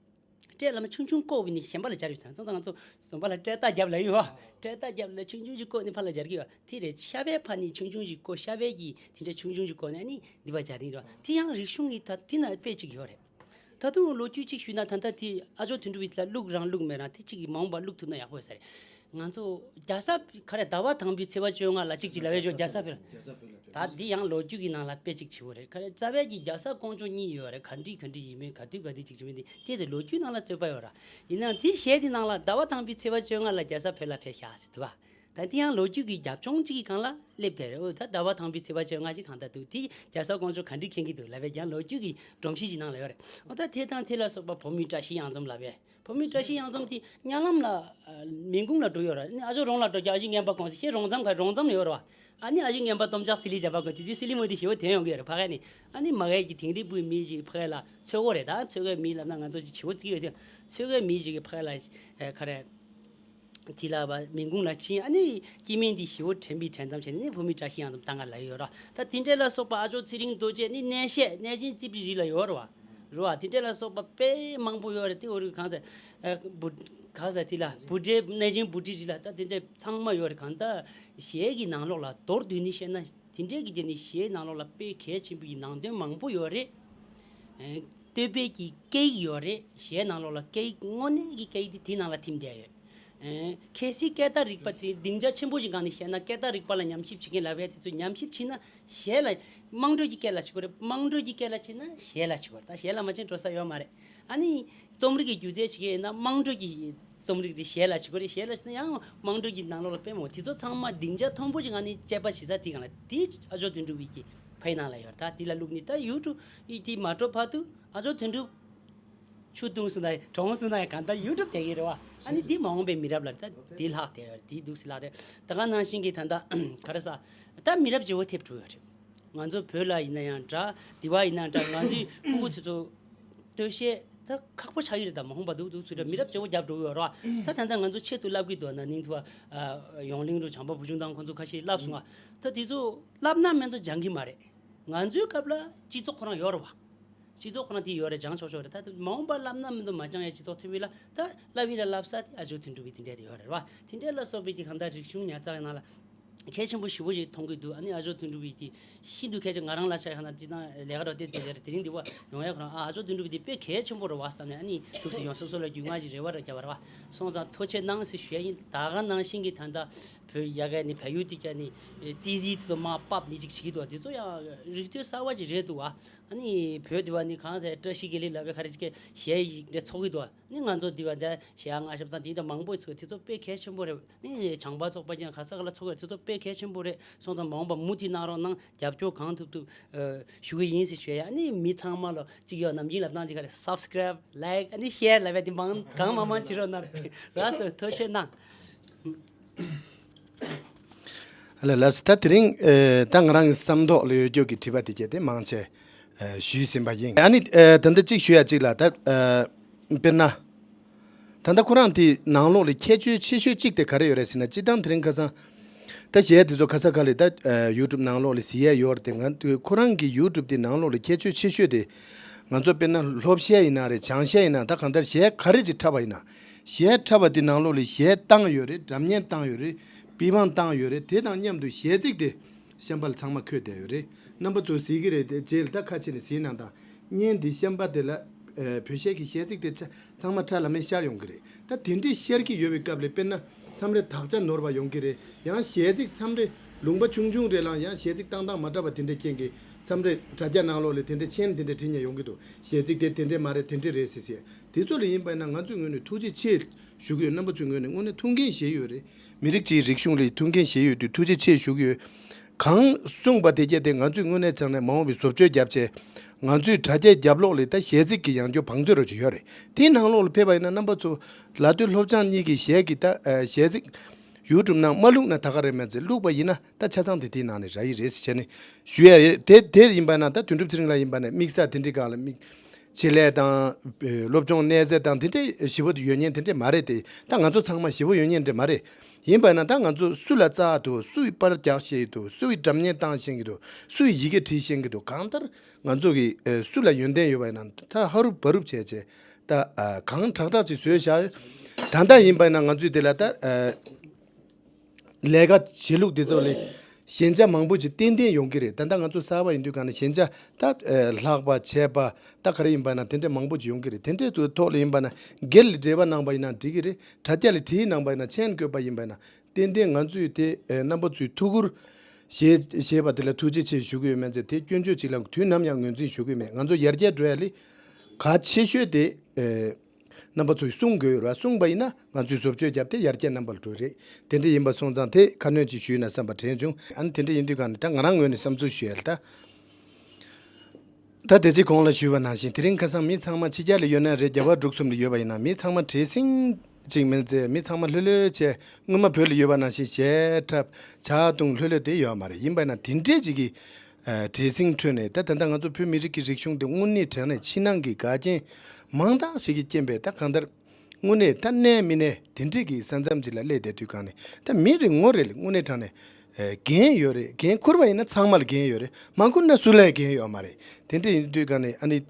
སྤྲད་ལབ་ན་ཆུང་ཆུང་བཀོག་གི་ནི་གཞན་པ་ལ་སྦྱར་ཡོད་ཙང་ཙང་ང་ཚོ་བཟོ་པ་ལ་སྤྲད་རྟགས་རྒྱབ་ལ་ཡོད་བ། སྤྲད་རྟགས་རྒྱབ་ལ་ཆུང་ཆུང་ཞིག་བཀོག་ནི་ཕར་ལ་སྦྱར་གི་ཡོད་བ། དེ་རེད། ཤ་བའི་ཕར་ནི་ཆུང་ཆུང་ཞིག་བཀོག་ཤ་བའི་གི་དེ་འདྲ་ཆུང་ཆུང་ཞིག་བཀོག་ནས་ནི་འདི་པ་སྦྱར་ནི་རེད་བ། དེ་ཡང་རིག་གཞུང་གི་ད་དེ་ན་དཔེ་གཅིག་ཡོད་རེད། ད་དུང་ལོ་རྒྱུས་གཅིག་ཞུས་ན་ད་ལྟ་དེ་ཨ་ཇོ་དོན་གྲུབ་ལ་བླུག་རང་བླུག་མེད་རང་དེ་གཅིག་གི་མ་འོངས་པ་བླུག་ཐུབ་ན་ཡག་པོ་ཡོད་ས་རེད། ང་ཚོ་རྒྱལ་ས་ག་རེ་ཟླ་བ་དང་པོའི་ཚེས་པ་བཅོ་ལྔ་ལ་གཅིག་གཅིག་ལབ་ཡས་ཞོ་རྒྱལ་ས་བོད་ལ། ད་འདི་ཡང་ལོ་རྒྱུས་ཀྱི་ནང་ལ་དཔེ་གཅིག་བྱེད་འོ་རེད། ག་རེ་རྩ་བའི་གི་རྒྱལ་ས་ཀོང་ཇོ་གཉིས་ཡོད་རེད། ག་འདྲི་ག་འདྲི་ཡིན་མིན་ག་དུས་ག་དུས་གཅིག་བྱེད་མིན་དེ་དེ་དེ་ལོ་རྒྱུས་ནང་ལ་རྩོད་པ་ཡོད་ར། ཡིན་ནའང་དེ་གཞས་དེ་ནང་ལ་ཟླ་བ་དང་པོའི་ཚེས་པ་བཅོ་ལྔ་ལ་རྒྱལ་ས་བོད་ལ་ཕེབས་ཤག་ཟེར་འདུག་ག་ད་དེ་ཡང་ལོ་རྒྱུས་ཀྱི་རྒྱབ་ལྗོངས་གཅིག་གི་སྒང་ལ་སླེབས་བསྡད་རེད། འོ་ད་ཟླ་བ་དང་པོའི་ཚེས་པ་བཅོ་ལྔ་ཞིག་གང་ལྟར་འདུག་དེ་རྒྱལ་ས་ཀོང་ཇོ་ག་འདྲི་མཁྱེན་གྱི་འདུག་ལབ་པའི་ཀྱང་ལོ་རྒྱུས་ཀྱི་སྒྲོམ་གཞི་ཞིག་ནང་ལ་ཡོད་རེད། འོ་ད་དེ་དང་དེ་ལ་སོགས་པ་བོད་མིའི་བཀྲ་ཤིས་གཡང་འཛོམས་ལབ་པས། བོད་མིའི་བཀྲ་ཤིས་གཡང་འཛོམས་དེ་གཉའ་ལམ་ལ་ཨ་མིན་གུང་ལ་འགྲོ་ཡོད་རེད། ཨ་ནི་ཨ་ཇོ་རོང་ལ་འགྲོ་རྒྱུ་ཨ་ཞེ་ངན་པ་གོང་ས་ཤེས་རོང་ཙམ་ག་རོང་ཙམ་ལ་ཡོད་རེད་བ། ཨ་ནི་ཨ་ཞེ་ངན་པ་སྟོབས་འཇགས་སི་ལི་བྱ་བ་གོ་དེ་དུས་སི་ལི་མོ་དེ་ཞེ་བོ་དོན་ཡོང་གི་ཡོད་རེད། ཕ་གི་ནི་ཨ་ནི་མ་གི་གི་དིང་རི་བུའི་མི་ཞིག་ཕ་གི་ལ་ཚོད་སྒོ་རེད། ད་ཚོད་སྒོའི་མི་ལབ་ན་ང་ཚོ་ཞེ་བོ་བརྩི་གི་ཡོད་དེ། ཚོད་སྒོའི་མི་ཞིག་གི་ཕ་གི་ལ་ཨ་ག་རེ། དེ་ལ་བ་མིན་གུང་ལ་ཕྱིན། ཨ་ནི་སྐྱེ་དམན་འདི་ཞེ་བོ་དྲན་པའི་དྲན་ཙམ་བྱས་ནས་ནི་བོད་མི་བཀྲ་ཤིས་གཡང་འཛོམས་བཏང་ག་ལ་ཡོད་ར། ད་དེ་འདྲ་ལ་སོགས་པ་ཨ་ཇོ་ཚེ་རིང་རྡོ་རྗེ་ནི་གནས་བཤད་གནས་ཆེན་རྩིས་པའི་རིགས་ལ་ཡོད་ར་བ། ར་བ་དེ་འདྲ་ལ་སོགས་པ་དཔེ་མང་པོ་ཡོད་རེད། དེ་འོ་རིགས་གང་ཟེར་ཨ་བུ་གང་ཟེར་དེ་ལ་བུ་འདྲེ་གནས་ཆེན་བུ་ཁྲིད་རིགས་ལ་ད་དེ་འདྲ་ཚང་མ་ཡོད་རེད། གང་ལྟར་གཞས་ཀྱི་ནང་ལོགས་ལ་མདོར་བསྡུས་ནས་བཤད་ན་དེ་འདྲའི་གི་དེ་ནི་གཞས་ནང་ལོགས་ལ་དཔེ་གལ་ཆེན་པོའི་ནང་དོན་མང་པོ་ཡོད་རེད། ཨ་སྟོད་པའི་གི་སྐད་ཡིག་ཡོད་རེད། གཞས་ནང་ལོགས་ལ་སྐད་ཡིག་དངོས་གནས་ཀྱི་སྐད་ཡིག་དེ་དེ་ནང་ལ་ཐིམ་བསྡད་ཡོད། ཨ་གལ་སྲིད་སྐད་བརྡ་རིག་པ་དེ་སྡིངས་ཆ་ཆེན་པོ་ཞིག་སྒང་ནས་བཤད་ན་སྐད་བརྡ་རིག་པ་ལ་ཉམས་ཞིབ་བྱེད་མཁན་ལབ་ཡ་དེ་ཚོས་ཉམས་ཞིབ་བྱེད་ན་གཞས་ལ་དམངས་ཁྲོད་ཀྱི་སྐད་ལ་བྱེད་དགོས་རེད། དམངས་ཁྲོད་ཀྱི་སྐད་ལ་བྱེད་ན་གཞས་ལ་བྱེད་དགོས་རེད། ད་གཞས་ལ་མ་བྱེད་འགྲོ་ས་ཡོད་མ་རེད། ཨ་ནི་རྩོམ་རིག་གི་སྒྱུ་རྩལ་བྱེད་མཁན་ཡིན་ན་དམངས་ཁྲོད་ཀྱི་རྩོམ་རིག་དེ་གཞས་ལ་བྱེད་དགོས་རེད། གཞས་ལ་བྱེད་ན་ཡང་དམངས་ཁྲོད་ཀྱི་ནང་ལོགས་ལ་དཔེ་མང་པོ་དེ་ཚོ་ཚང་མ་སྡིངས་ཆ་མཐོན་པོ་ཞིག་སྒང་ནས་དཔྱད་པ་བྱེད་ས་དེ་སྒང་ལ་དེ་ཨ་ཇོ་དོན་གྲུབ་ཀྱི་ཕའི་ནང་ལ་ཡོད་རེད། ད་དེ་ལ་བླུགས་ནས་ད་ཡུ་ཊུབ་ཡི་དེ་མ་འགྲོ་བར་དུ་ཨ་ཇོ་དོན་གྲུབ་ཆུ་བཏུང་སོང་ན་གྲོངས་སོང་ན་གང་ལྟར་ཡུ་ཊུབ་དེ་གི་རེད་བ། ཨ་ནི་དེ་མ་འོངས་པའི་མི་རབས་ལ་ད་དེ་ལྷག་དེ་ཡོད་རེད། དེ་འདུག་སེ་ལྷག་རེད། ད་ག་ནང་བཞིན་གྱི་ད་ལྟ་ག་རེ་ཟ་ད་མི་རབས་བརྗེ་བོ་ཐེབས་འགྲོ་ཡོད་རེད། ང་ཚོ་བོད་ལ་ཡིན་ན་ཡང་འདྲ། འདི་བ་ཡིན་ན་འདྲ། ང་ཚོའི་ཕྲུ་གུ་ཚོ་ཚོ་སྟོད་གཞས་ད་ཁག་པོ་ཆགས་ཀྱི་རེད། ད་མ་འོངས་པ་འདུག་འདུག་ཚུལ་རེད། མི་རབས་བརྗེ་བོ་རྒྱབ་འགྲོ་གི་ཡོད་རེད་བ། ད་ད་ལྟ་ང་ཚོ་ཆེད་དུ་བསླབ་ཀྱི་འདུག་ན་ནིང་ཐུ་བ་ཡོང་གླིང་རུ་བྱམས་པ་བུ་ཆུང་དང་ཁོང་ཚོ་ཁ་ཤས་བསླབ་སོང་ང་། ད་དེ་ཚོ་བསླབ་ན་མེད་དུ་སྦྱང་གི་མ་རེད། ང་ཚོའི་སྐབས་ལ་སྤྱི་ཚོགས་ཁོ་རང་ཡོད་རེད་བ། སྤྱི་ཚོགས་ཁོ་ན་དེ་ཡོད་རེད། སྦྱང་ཆོག་ཆོག་རེད། ད་མ་འོངས་པ་བསླབ་ན་མི་འདུག་མ་སྦྱང་ཡ་སྤྱི་ཚོགས་ཐོན་པ་ལ་ད་བསླབ་ཡིན་ལ་བསླབ་ས་དེ་ཨ་ཇོ་དོན་གྲུབ་པའི་དེ་འདྲས་རེད་ཡོད་རེད་བ། དེ་འདྲས་ལ་སོགས་པའི་དེ་གང་ལྟར་རིག་གཞུང་ཉར་ཚགས་ཡིན་ན་ལ་གལ་ཆེན་པོ་ཞེ་པོ་ཞིག་མཐོང་གི་འདུག་ཨ་ནི་ཨ་ཇོ་དོན་གྲུབ་པའི་དེ་ཤིན་ཏུ་གལ་ཆེ། ང་རང་ལ་ཆ་ཡ་ན་དེ་དང་ལས་ཀ་རོ་དེ་དེ་དེ་རེད། དེ་རིང་འདི་བ་ཡོང་ཡ་ཁོ་རང་ཨ་ཨ་ཇོ་དོན་གྲུབ་པའི་དེ་དཔེ་གལ་ཆེན་པོ་རེད་བ་བསམ་ནས་ཨ་ནི་ཐུགས་སུ་ཡོང་སོ་སོ་ལ་རྒྱུས་མངའ་ཞིག་རེ་བ་ར་བརྒྱབ་པ་རེད་བ། སོང་ཙང་ཐུགས་རྗེ་གནང་ཟེར་ཞུ་ཡ་ཡིན། ད་ག་ནང་བཞིན་གྱི་ད་ལྟ་བོད་ཡ་གའི་ནི་བལ་ཡུལ་དེ་ཀྱ་ནི་ཙི་ཙི་དེ་ཚོ་མ་པབ་ནི་ཅིག་བྱེད་ཀྱི་འདུག་དེ་ཚོ་ཡང་རིག་གཏེར་གསར་བ་ཅིག་རེད་འདུག་བ། ཨ་ནི་བོད་དེ་བ་ནི་གང་ཟེར་བཀྲ་ཤིས་དགེ་ལེགས་ལབ་པའི་ཁ་རེ་ཅིག་གཞས་ཡིག་འདྲ་ཚོགས་ཀྱི་འདུག་ནི་ང་ཚོ་འདི་བ་འདི་གཞས་ལྔ་ཞབས་དང་དེ་འདྲ་མང་པོ་ཚོགས། དེ་ཚོ་དཔེ་གལ་ཆེན་པོ་རེད། ནི་བྱང་པ་ཚོགས་པ་ཀྱང་ག་ས་ག་ལ་ཚོགས་ཡོད། དེ་ཚོ་དཔེ་གལ་ཆེན་པོ་རེད། སོང་ཙང་མ་འོངས་པ་མུ་མཐུད་གནང་རོགས་གནང་། རྒྱབ་སྐྱོར་གང་ཐུབ་ཐུབ་ཨ་ཞུ་གི་ཡིན་ཟེར་ཞུ་ཡ། ནི་མི་ཚང་མ་ལ་གཅིག་ཡོད་ནམ་རྒྱུན་ལབ་སྟངས་ཅིག་ག་རེ་སབ་སི་ཀ་རའིབ་ལའིཀ་ཨ་ནི་ཤེར་ལབ་པ་དེ་མང་གང་མང་མང་བྱེད་རོགས་གནང་རག་སོ། ཐུགས་རྗེ་གནང་། ལ་ལགས་སོ། ད་དེ་རིང་ཨེ་ད་ང་རང་གི་བསམ་ཐོག་ལ་ཡོད་རྒྱུ་གི་དྲི་བ་དེ་གྱད་དེ་མང་ཆེ་ ཨ་ཞུས་ཟིན་པ་ཡིན། ཨ་ནི་ཨ་ད་ལྟ་གཅིག་ཞུ་ཡ་གཅིག་ལ་ད་ཨ་དཔེར་ན། ད་ལྟ་ཁོ་རང་དེའི་ནང་ལོགས་ལ་ཁྱད་ཆོས་ཆེ་ཤོས་གཅིག་དེ་ག་རེ་ཡོད་རེད་ཟེར་ན། སྤྱིར་བཏང་དེ་རིང་ཁ་སང་ད་གཞས་དེ་ཚོ་ཁ་ས་ཁ་ལ་ད་ཨ་ཡུ་ཊུབ་ནང་ལོགས་ལ་གཟིགས་ཡ་ཡོད་རེད་དེ། ང་ཁོ་རང་གི་ཡུ་ཊུབ་དེ་ནང་ལོགས་ལ་ཁྱད་ཆོས་ཆེ་ཤོས་དེ། ང་ཚོ་དཔེར་ན་སློབ་གཞས་ཡིན་ན་རེད། སྦྱང་གཞས་ཡིན་ན། ད་གང་ལྟར་གཞས་ག་རེ་ཅིག་འཁྲབ་པ་ཡིན་ན། གཞས་འཁྲབ་པ་དེ་ནང་ལོགས་ལ་གཞས་བཏང་ཡོད་རེད། སྒྲ་སྙན་བཏང་ཡོད་རེད། པི་བང་བཏང་ཡོད་རེད། དེ་དང་མཉམ་དུ་གཞས་ཚིག་དེ་གཤམ་པ་ལ་ཚང་མ་འཁོད་བསྡད་ཡོད་རེད། རྣམ་པ་ཚོ་གཟིགས་ཀྱི་རེད། དེ་རྗེས་ལ་ད་ཁ་ཕྱེ་ནས་གཟིགས་གནང་དང་། བརྙན་འདི་གཤམ་པ་དེ་ལ་ཨ་བོད་གཞས་ཀྱི་གཞས་ཚིག་དེ་ཚ་ཚང་མ་ཁྲ་ལམ་མེ་ཤར་ཡོང་གི་རེད། ད་དེ་འདྲས་ཤར་གྱི་ཡོད་པའི་སྐབས་ལ་དཔེར་ན་མཚམས་རེ་དག་ཆ་ནོར་བ་ཡོང་གི་རེད། ཡང་གཞས་ཚིག་མཚམས་རེ་ལུང་པ་ཆུང་ཆུང་རེ་ལའང་ཡང་གཞས་ཚིག་བཏང་སྟངས་མ་འདྲ་བ་དེ་འདྲས་རྐྱེན་གྱིས་མཚམས་རེ་དྲ་རྒྱ་ནང་ལོགས་ལ་དེ་འདྲས་མཆན་དེ་འདྲས་བྲིས་ནས་ཡོང་གི་འདུག་གཞས་ཚིག་དེ་དེ་འདྲས་མ་རེད། དེ་འདྲས་རེད་ཟེར་ཟེར། དེ་ཚོ་ལ་ཡིན་པ་ན་ང་ཚོའི་ངོས་ནས་ཐུགས་རྗེ་ཆེ་ཞུ་གི་ཡོད། རྣམ་པ་ཚོའི་ངོས་ནས་དངོས་གནས་ཐུགས་འགན་བཞེས་ཡོད་རེད། མི་རིགས་སྤྱིའི་རིག་གཞུང་ལ་ཐུགས་འགན་བཞེས་ཡོད་དུས་ཐུགས་རྗེ་ཆེ་ཞུ་གི་ཡོད། གང་གསུངས་པ་དེ་གྱད་དེ་ང་ཚོས་དངོས་གནས་བྱས་ནས་མ་འོངས་པའི་བཟོ་བཅོས་བརྒྱབ་བྱས། ང་ཚོའི་དྲ་རྒྱའི་རྒྱབ་ལོགས་ལ་ད་གཞས་ཚིག་གི་ཡང་བསྐྱར་བང་མཛོད་རོགས་ཅིག་ཡོད་རེད། དེའི་ནང་ལོགས་ལ་ཕེབས་པ་ཡིན་ན་རྣམ་པ་ཚོ་ལ་སྟོད་སློབ་སྦྱོང་གཉིས་ཀྱི་གཞས་ཀྱི་ད་ཨ་གཞས་ཚིག་ཡུ་ཊུབ་ནང་མ་བླུགས་ན་ད་ག་རེད་མེད་ཚེ་བླུགས་པ་ཡིན་ན་ད་ཆ་ཚང་དེ་དེའི་ནང་ནས་རག་གི་རེད་ཟེར་བྱས་ནས་ཞུ་ཡ་རེད། དེ་དེ་ཡིན་པ་ན་ད་དོན་གྲུབ་ཚེ་རིང་ལགས་ཡིན་པ་ན་དམིགས་བསལ་དེ་འདྲའི་སྒང་ལ་དམིགས། ཆེད་ལས་དང་། སློབ་སྦྱོང་གནས་ཚད་དང་དེ་འདྲའི་ཞེ་པོ་ཡོད་མཁན་དེ་འདྲས་མ་རེད་དེ། ད་ང་ཚོ་ཚང་མ་ཞེ་པོ་ཡོད་མཁན་འདྲས་མ་རེད། ཡིན་པ་ན་ད་ང་ཚོ་སུ་ལ་རྩ་འདུག་སུ་ཡིས་པར་རྒྱག་ཤེས་ཀྱི་འདུག་སུ་ཡིས་སྒྲ་སྙན་བཏང་ཤེས་ཀྱི་འདུག་སུ་ཡིས་ཡི་གེ་བྲིས་ཤེས་ཀྱི་འདུག་གང་ལྟར་ང་ཚོ་གིས་ཨ་སུ་ལ་ཡོན་ཏན་ཡོད་པ་ཡིན་ན་ད་ཧ་རུབ་བ་རུབ་བྱས་བྱས་ད་ཨ་གང་དྲག་དྲག་ཅིག་བཟོས་བཞག་ད་ལྟ་ཡིན་པ་ན་ང་ཚོས་དེ་ལ་ད་ཨ། ལས་ཀ་བྱེད་ལུགས་འདི་ཚོ་ལས་ཞན་ཆ་མང་པོ་ཅིག་ཏན་ཏན་ཡོང་གི་རེད། ད་ལྟ་ང་ཚོ་གསར་པ་ཡིན་དུས་གང་ནས་ཞན་ཆ་ད་ཨ་ལྷག་པ་ཆད་པ་ད་ག་རེ་ཡིན་པ་ན་དེ་འདྲ་མང་པོ་ཅིག་ཡོང་གི་རེད། དེ་འདྲའི་ཐོག་ལ་ཡིན་པ་ན་སྒེར་ལ་འབྲེལ་བ་གནང་པ་ཡིན་ན་འགྲིག་གི་རེད། དྲ་རྒྱ་ལ་བྲིས་གནང་པ་ཡིན་ན་མཆན་བཀོད་པ་ཡིན་པ་ན་ཏན་ཏན་ང་ཚོས་དེ་ཨ་རྣམ་པ་ཚོའི་ཐུགས་ཁུར་བཞེས་བཞེས་པ་དེ་ལ་ཐུགས་རྗེ་ཆེ་ཞུ་གི་ཡོད་མེད་ཚེ་དེ་སྐྱོན་བརྗོད་ཅིག་ལ་དུས་ནམ་ཡང་ངོས་འཛིན་ཞུ་གི་མེད། ང་ཚོ་ཡར་རྒྱས་འགྲོ་ཡ་ལས་གལ་ཆེ་ཤོས་དེ་ཨ། རྣམ་པ་ཚོས་གསུང་དགོས་ར། གསུངས་པ་ཡིན་ན་ང་ཚོས་བཟོ་བཅོས་བརྒྱབ་སྟེ་ཡར་རྒྱས་རྣམ་པར་འགྲོ་རེད། དེ་འདྲ་ཡིན་པ་སོང་ཙང་དེ་ཁ་སྣོན་ཅིག་ཞུས་ན་བསམ་པ་དྲན་བྱུང་། ཨ་ནི་དེ་འདྲ་ཡིན་དུས་གང་ནས་ད་ང་རང་ངོས་ནས་བསམ་ཚུལ་ཞུ་ཡ་ལ་ད། ད་དེ་ཚེ་གོང་ལ་ཞུས་པ་ནང་བཞིན་དེ་རིང་ཁ་སང་མི་ཚང་མ་ཕྱི་རྒྱལ་ལ་ཡོད་ན་རེད། རྒྱ་བལ་འབྲུག་གསུམ་ལ་ཡོད་པ་ཡིན་ན་མི་ཚང་མ་བྲེལ་ཟིང་ཅིག་མིན་ཚེ་མི་ཚང་མ་ལྷོད་ལྷོད་བྱས་སྔོན་མ་བོད་ལ་ཡོད་པ་ནང་བཞིན་གཞས་འཁྲབ་ཇ་འཐུང་ལྷོད་ལྷོད་དེ་ཡོད་མ་རེད། ཡིན་པ་ཡིན་ན་དེ་འདྲས་ཅིག་གི་བྲེལ་ཟིང་ཁྲོད་ནས་ད་ད་ལྟ་ང་ཚོ་བོད་མི་རིགས་ཀྱི་རིག་གཞུང་འདི་དངོས་གནས་དྲང་གནས་ཕྱི་ནང་གི་འགལ་རྐྱེན་མང་དག་ཞིག་གི་རྐྱེན་པས་ད་གང་ལྟར་དངོས་གནས་ད་གནས་མི་གནས་དེ་འདྲས་ཀྱི་ས་མཚམས་ཅིག་ལ་སླེབས་བསྡད་དུས་གང་ནས་ད་མི་རེ་ངོ་རེ་ལ་དངོས་གནས་དྲང་གནས་འགན་ཡོད་རེད། འགན་འཁུར་བ་ཡིན་ན་ཚང་མ་ལ་འགན་ཡོད་རེད། མ་འཁུར་ན་སུ་ལ་འགན་ཡོད་མ་རེད། དེ་འདྲས་ཡིན་དུས་གང་ནས་ཨ་ནི།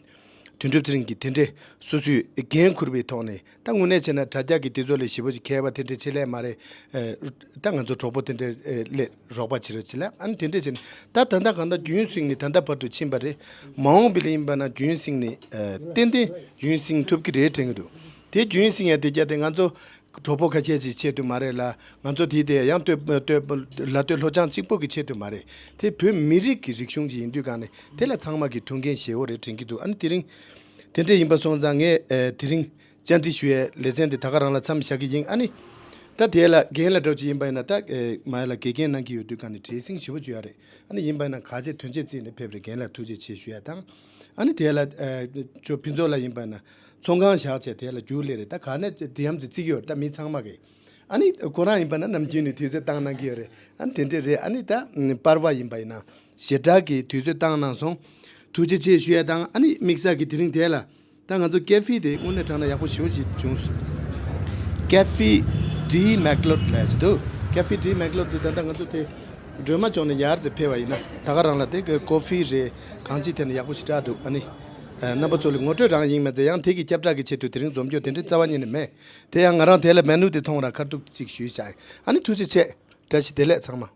དོན་གྲུབ་ཚེ་རིང་གིས་དེ་འདྲས་སོ་སོས་འགན་འཁུར་བའི་ཐོག་ནས་ད་དངོས་གནས་བྱས་ན་དྲ་རྒྱ་གི་དེ་ཚོ་ལས་ཞེ་པོ་ཅིག་མཁས་པ་དེ་འདྲས་ཆེ་ལས་མ་རེད། ཨེ། ད་ང་ཚོ་གྲོགས་པོ་དེ་འདྲས་ཨེ་ལས་རོགས་པ་བྱེད་རོགས་བྱེད་ལ་ཨ་ནི་དེ་འདྲས་བྱས་ནས་ད་ད་ལྟ་གང་ལྟར་རྒྱུན་བསྲིངས་ནས་ད་ལྟ་བར་དུ་ཕྱིན་པ་རེད། མ་འོངས་པའི་ལ་ཡིན་པ་ན་རྒྱུན་བསྲིངས་ནས་ཨེ་ཏན་ཏན་རྒྱུན་བསྲིངས་ཐུབ་ཀྱི་རེད་དྲན་གྱི་འདུག་དེ་རྒྱུན་བསྲིངས་ཡ་དེ་རྒྱ་དེ་ང་ཚོ། གྲོགས་པོ་ཁ་ཤས་ཅིག་ཆེད་དུ་མ་རེད་ལ། ང་ཚོ་དེའི་དེ་ཡང་སྟོད་སྟོད་ལ་སྟོད་ལྷོ་བྱང་གཅིག་པོ་གི་ཆེད་དུ་མ་རེད། དེ་བོད་མི་རིགས་ཀྱི་རིག་གཞུང་ཅིག་ཡིན་དུས་གང་ནས་དེ་ལ་ཚང་མ་གི་ཐུགས་འགན་བཞེས་འོ་རེད་དྲན་གྱི་འདུག་ཨ་ནི་དེ་རིང་དེ་འདྲས་ཡིན་པ་སོང་ཙང་ངས་ཨ་དེ་རིང་བཅར་འདྲི་ཞུ་ཡའི་ལེ་ཚན་དེ་ད་ག་རང་ལ་མཚམས་བཞག་གི་ཡིན། ཨ་ནི་ད་དེ་ལ་རྒན་ལགས་འདྲ་ཅིག་ཡིན་པ་ཡིན་ན་ད་ཨ་མ་ཡ་ལ་དགེ་རྒན་གནང་གི་ཡོད་དུས་གང་ནས་བྲེལ་ཟིང་ཞེ་པོ་བྱུང་ཡ་རེད། ཨ་ནི་ཡིན་པ་ཡིན་ན་ག་ཚད་དོན་ཆེད་བརྩིས་ནས་ཕེབས་རེད། རྒན་ལགས་ཐུགས་རྗེ་ཆེ་ཞུ་ཡ་དང་། ཨ་ནི་དེ་ལ་ཨ་ཅོ་ཕུན་ཚོགས་ལགས་ཡིན་པ་ཡིན་ན། ཚོང་ཁང་བཞག་བྱས་དེ་ལ་རྒྱུགས་ལས་རེད། ད་ག་ནས་དེ་ཡམ་ཙི་བརྩི་གི་ཡོད་རེད། ད་མི་ཚང་མ་གིས་ཨ་ནི་ཁོ་རང་ཡིན་པ་ན་ནམ་རྒྱུན་ནས་དུས་ཚོད་བཏང་གནང་གི་ཡོད་རེད། ཨ་ནི་དེ་འདྲས་རེད། ཨ་ནི་ད་པར་བ་ཡིན་པ་ཡིན་ན་ཞེ་དྲག་གི་དུས་ཚོད་བཏང་གནང་སོང་། ཐུགས་རྗེ་ཆེ་ཞུ་ཡ་དང་ཨ་ནི་དམིགས་བསལ་གྱི་དེ་རིང་དེ་ལ་ད་ང་ཚོ་ཀེ་ཧྥེ་དེ་དངོས་གནས་དྲང་གནས་ཡག་པོ་ཞེ་པོ་ཅིག་བྱུང་སོང་། ཀེ་ཧྥེ་ཌི་མེག་ལོད་ལབ་ཅིག་འདུག་ཀེ་ཧྥེ་ཌི་མེག་ལོད་དེ་ད་ལྟ་ང་ཚོ་དེ་སྒྲོལ་མ་ལྗོངས་ནས་ཡར་ཙམ་ཕེབས་པ་ཡིན་ན་ད་ག་རང་ལ་དེ་གི་ཀོ་ཧྥེ་རེད། གང་ཅི་དེ་ནས་ཡག་པོ་ཞེ་དྲག་འདུག་ཨ་ནི། ཨ་རྣམ་པ་ཚོ་ལ་ངོ་སྤྲོད་རང་ཡིན་མ་ཚད་ཡང་དེ་གི་ཁྱབ་བསྒྲགས་ཀྱི་ཆེད་དུ་དེ་རིང་འཛོམས་རྒྱུ་དེ་འདྲའི་རྩ་བ་ཉིད་ནས་མེད། དེ་ཡང་ང་རང་དེ་ལ་མེ་ནུ་དེ་མཐོང་ར་ཁ་ཐུག་ཅིག་ཞུས་བཞག་ཨ་ནི་ཐུགས་རྗེ་ཆེ། བཀྲ་ཤིས་བདེ་ལེགས་ཚང་མ།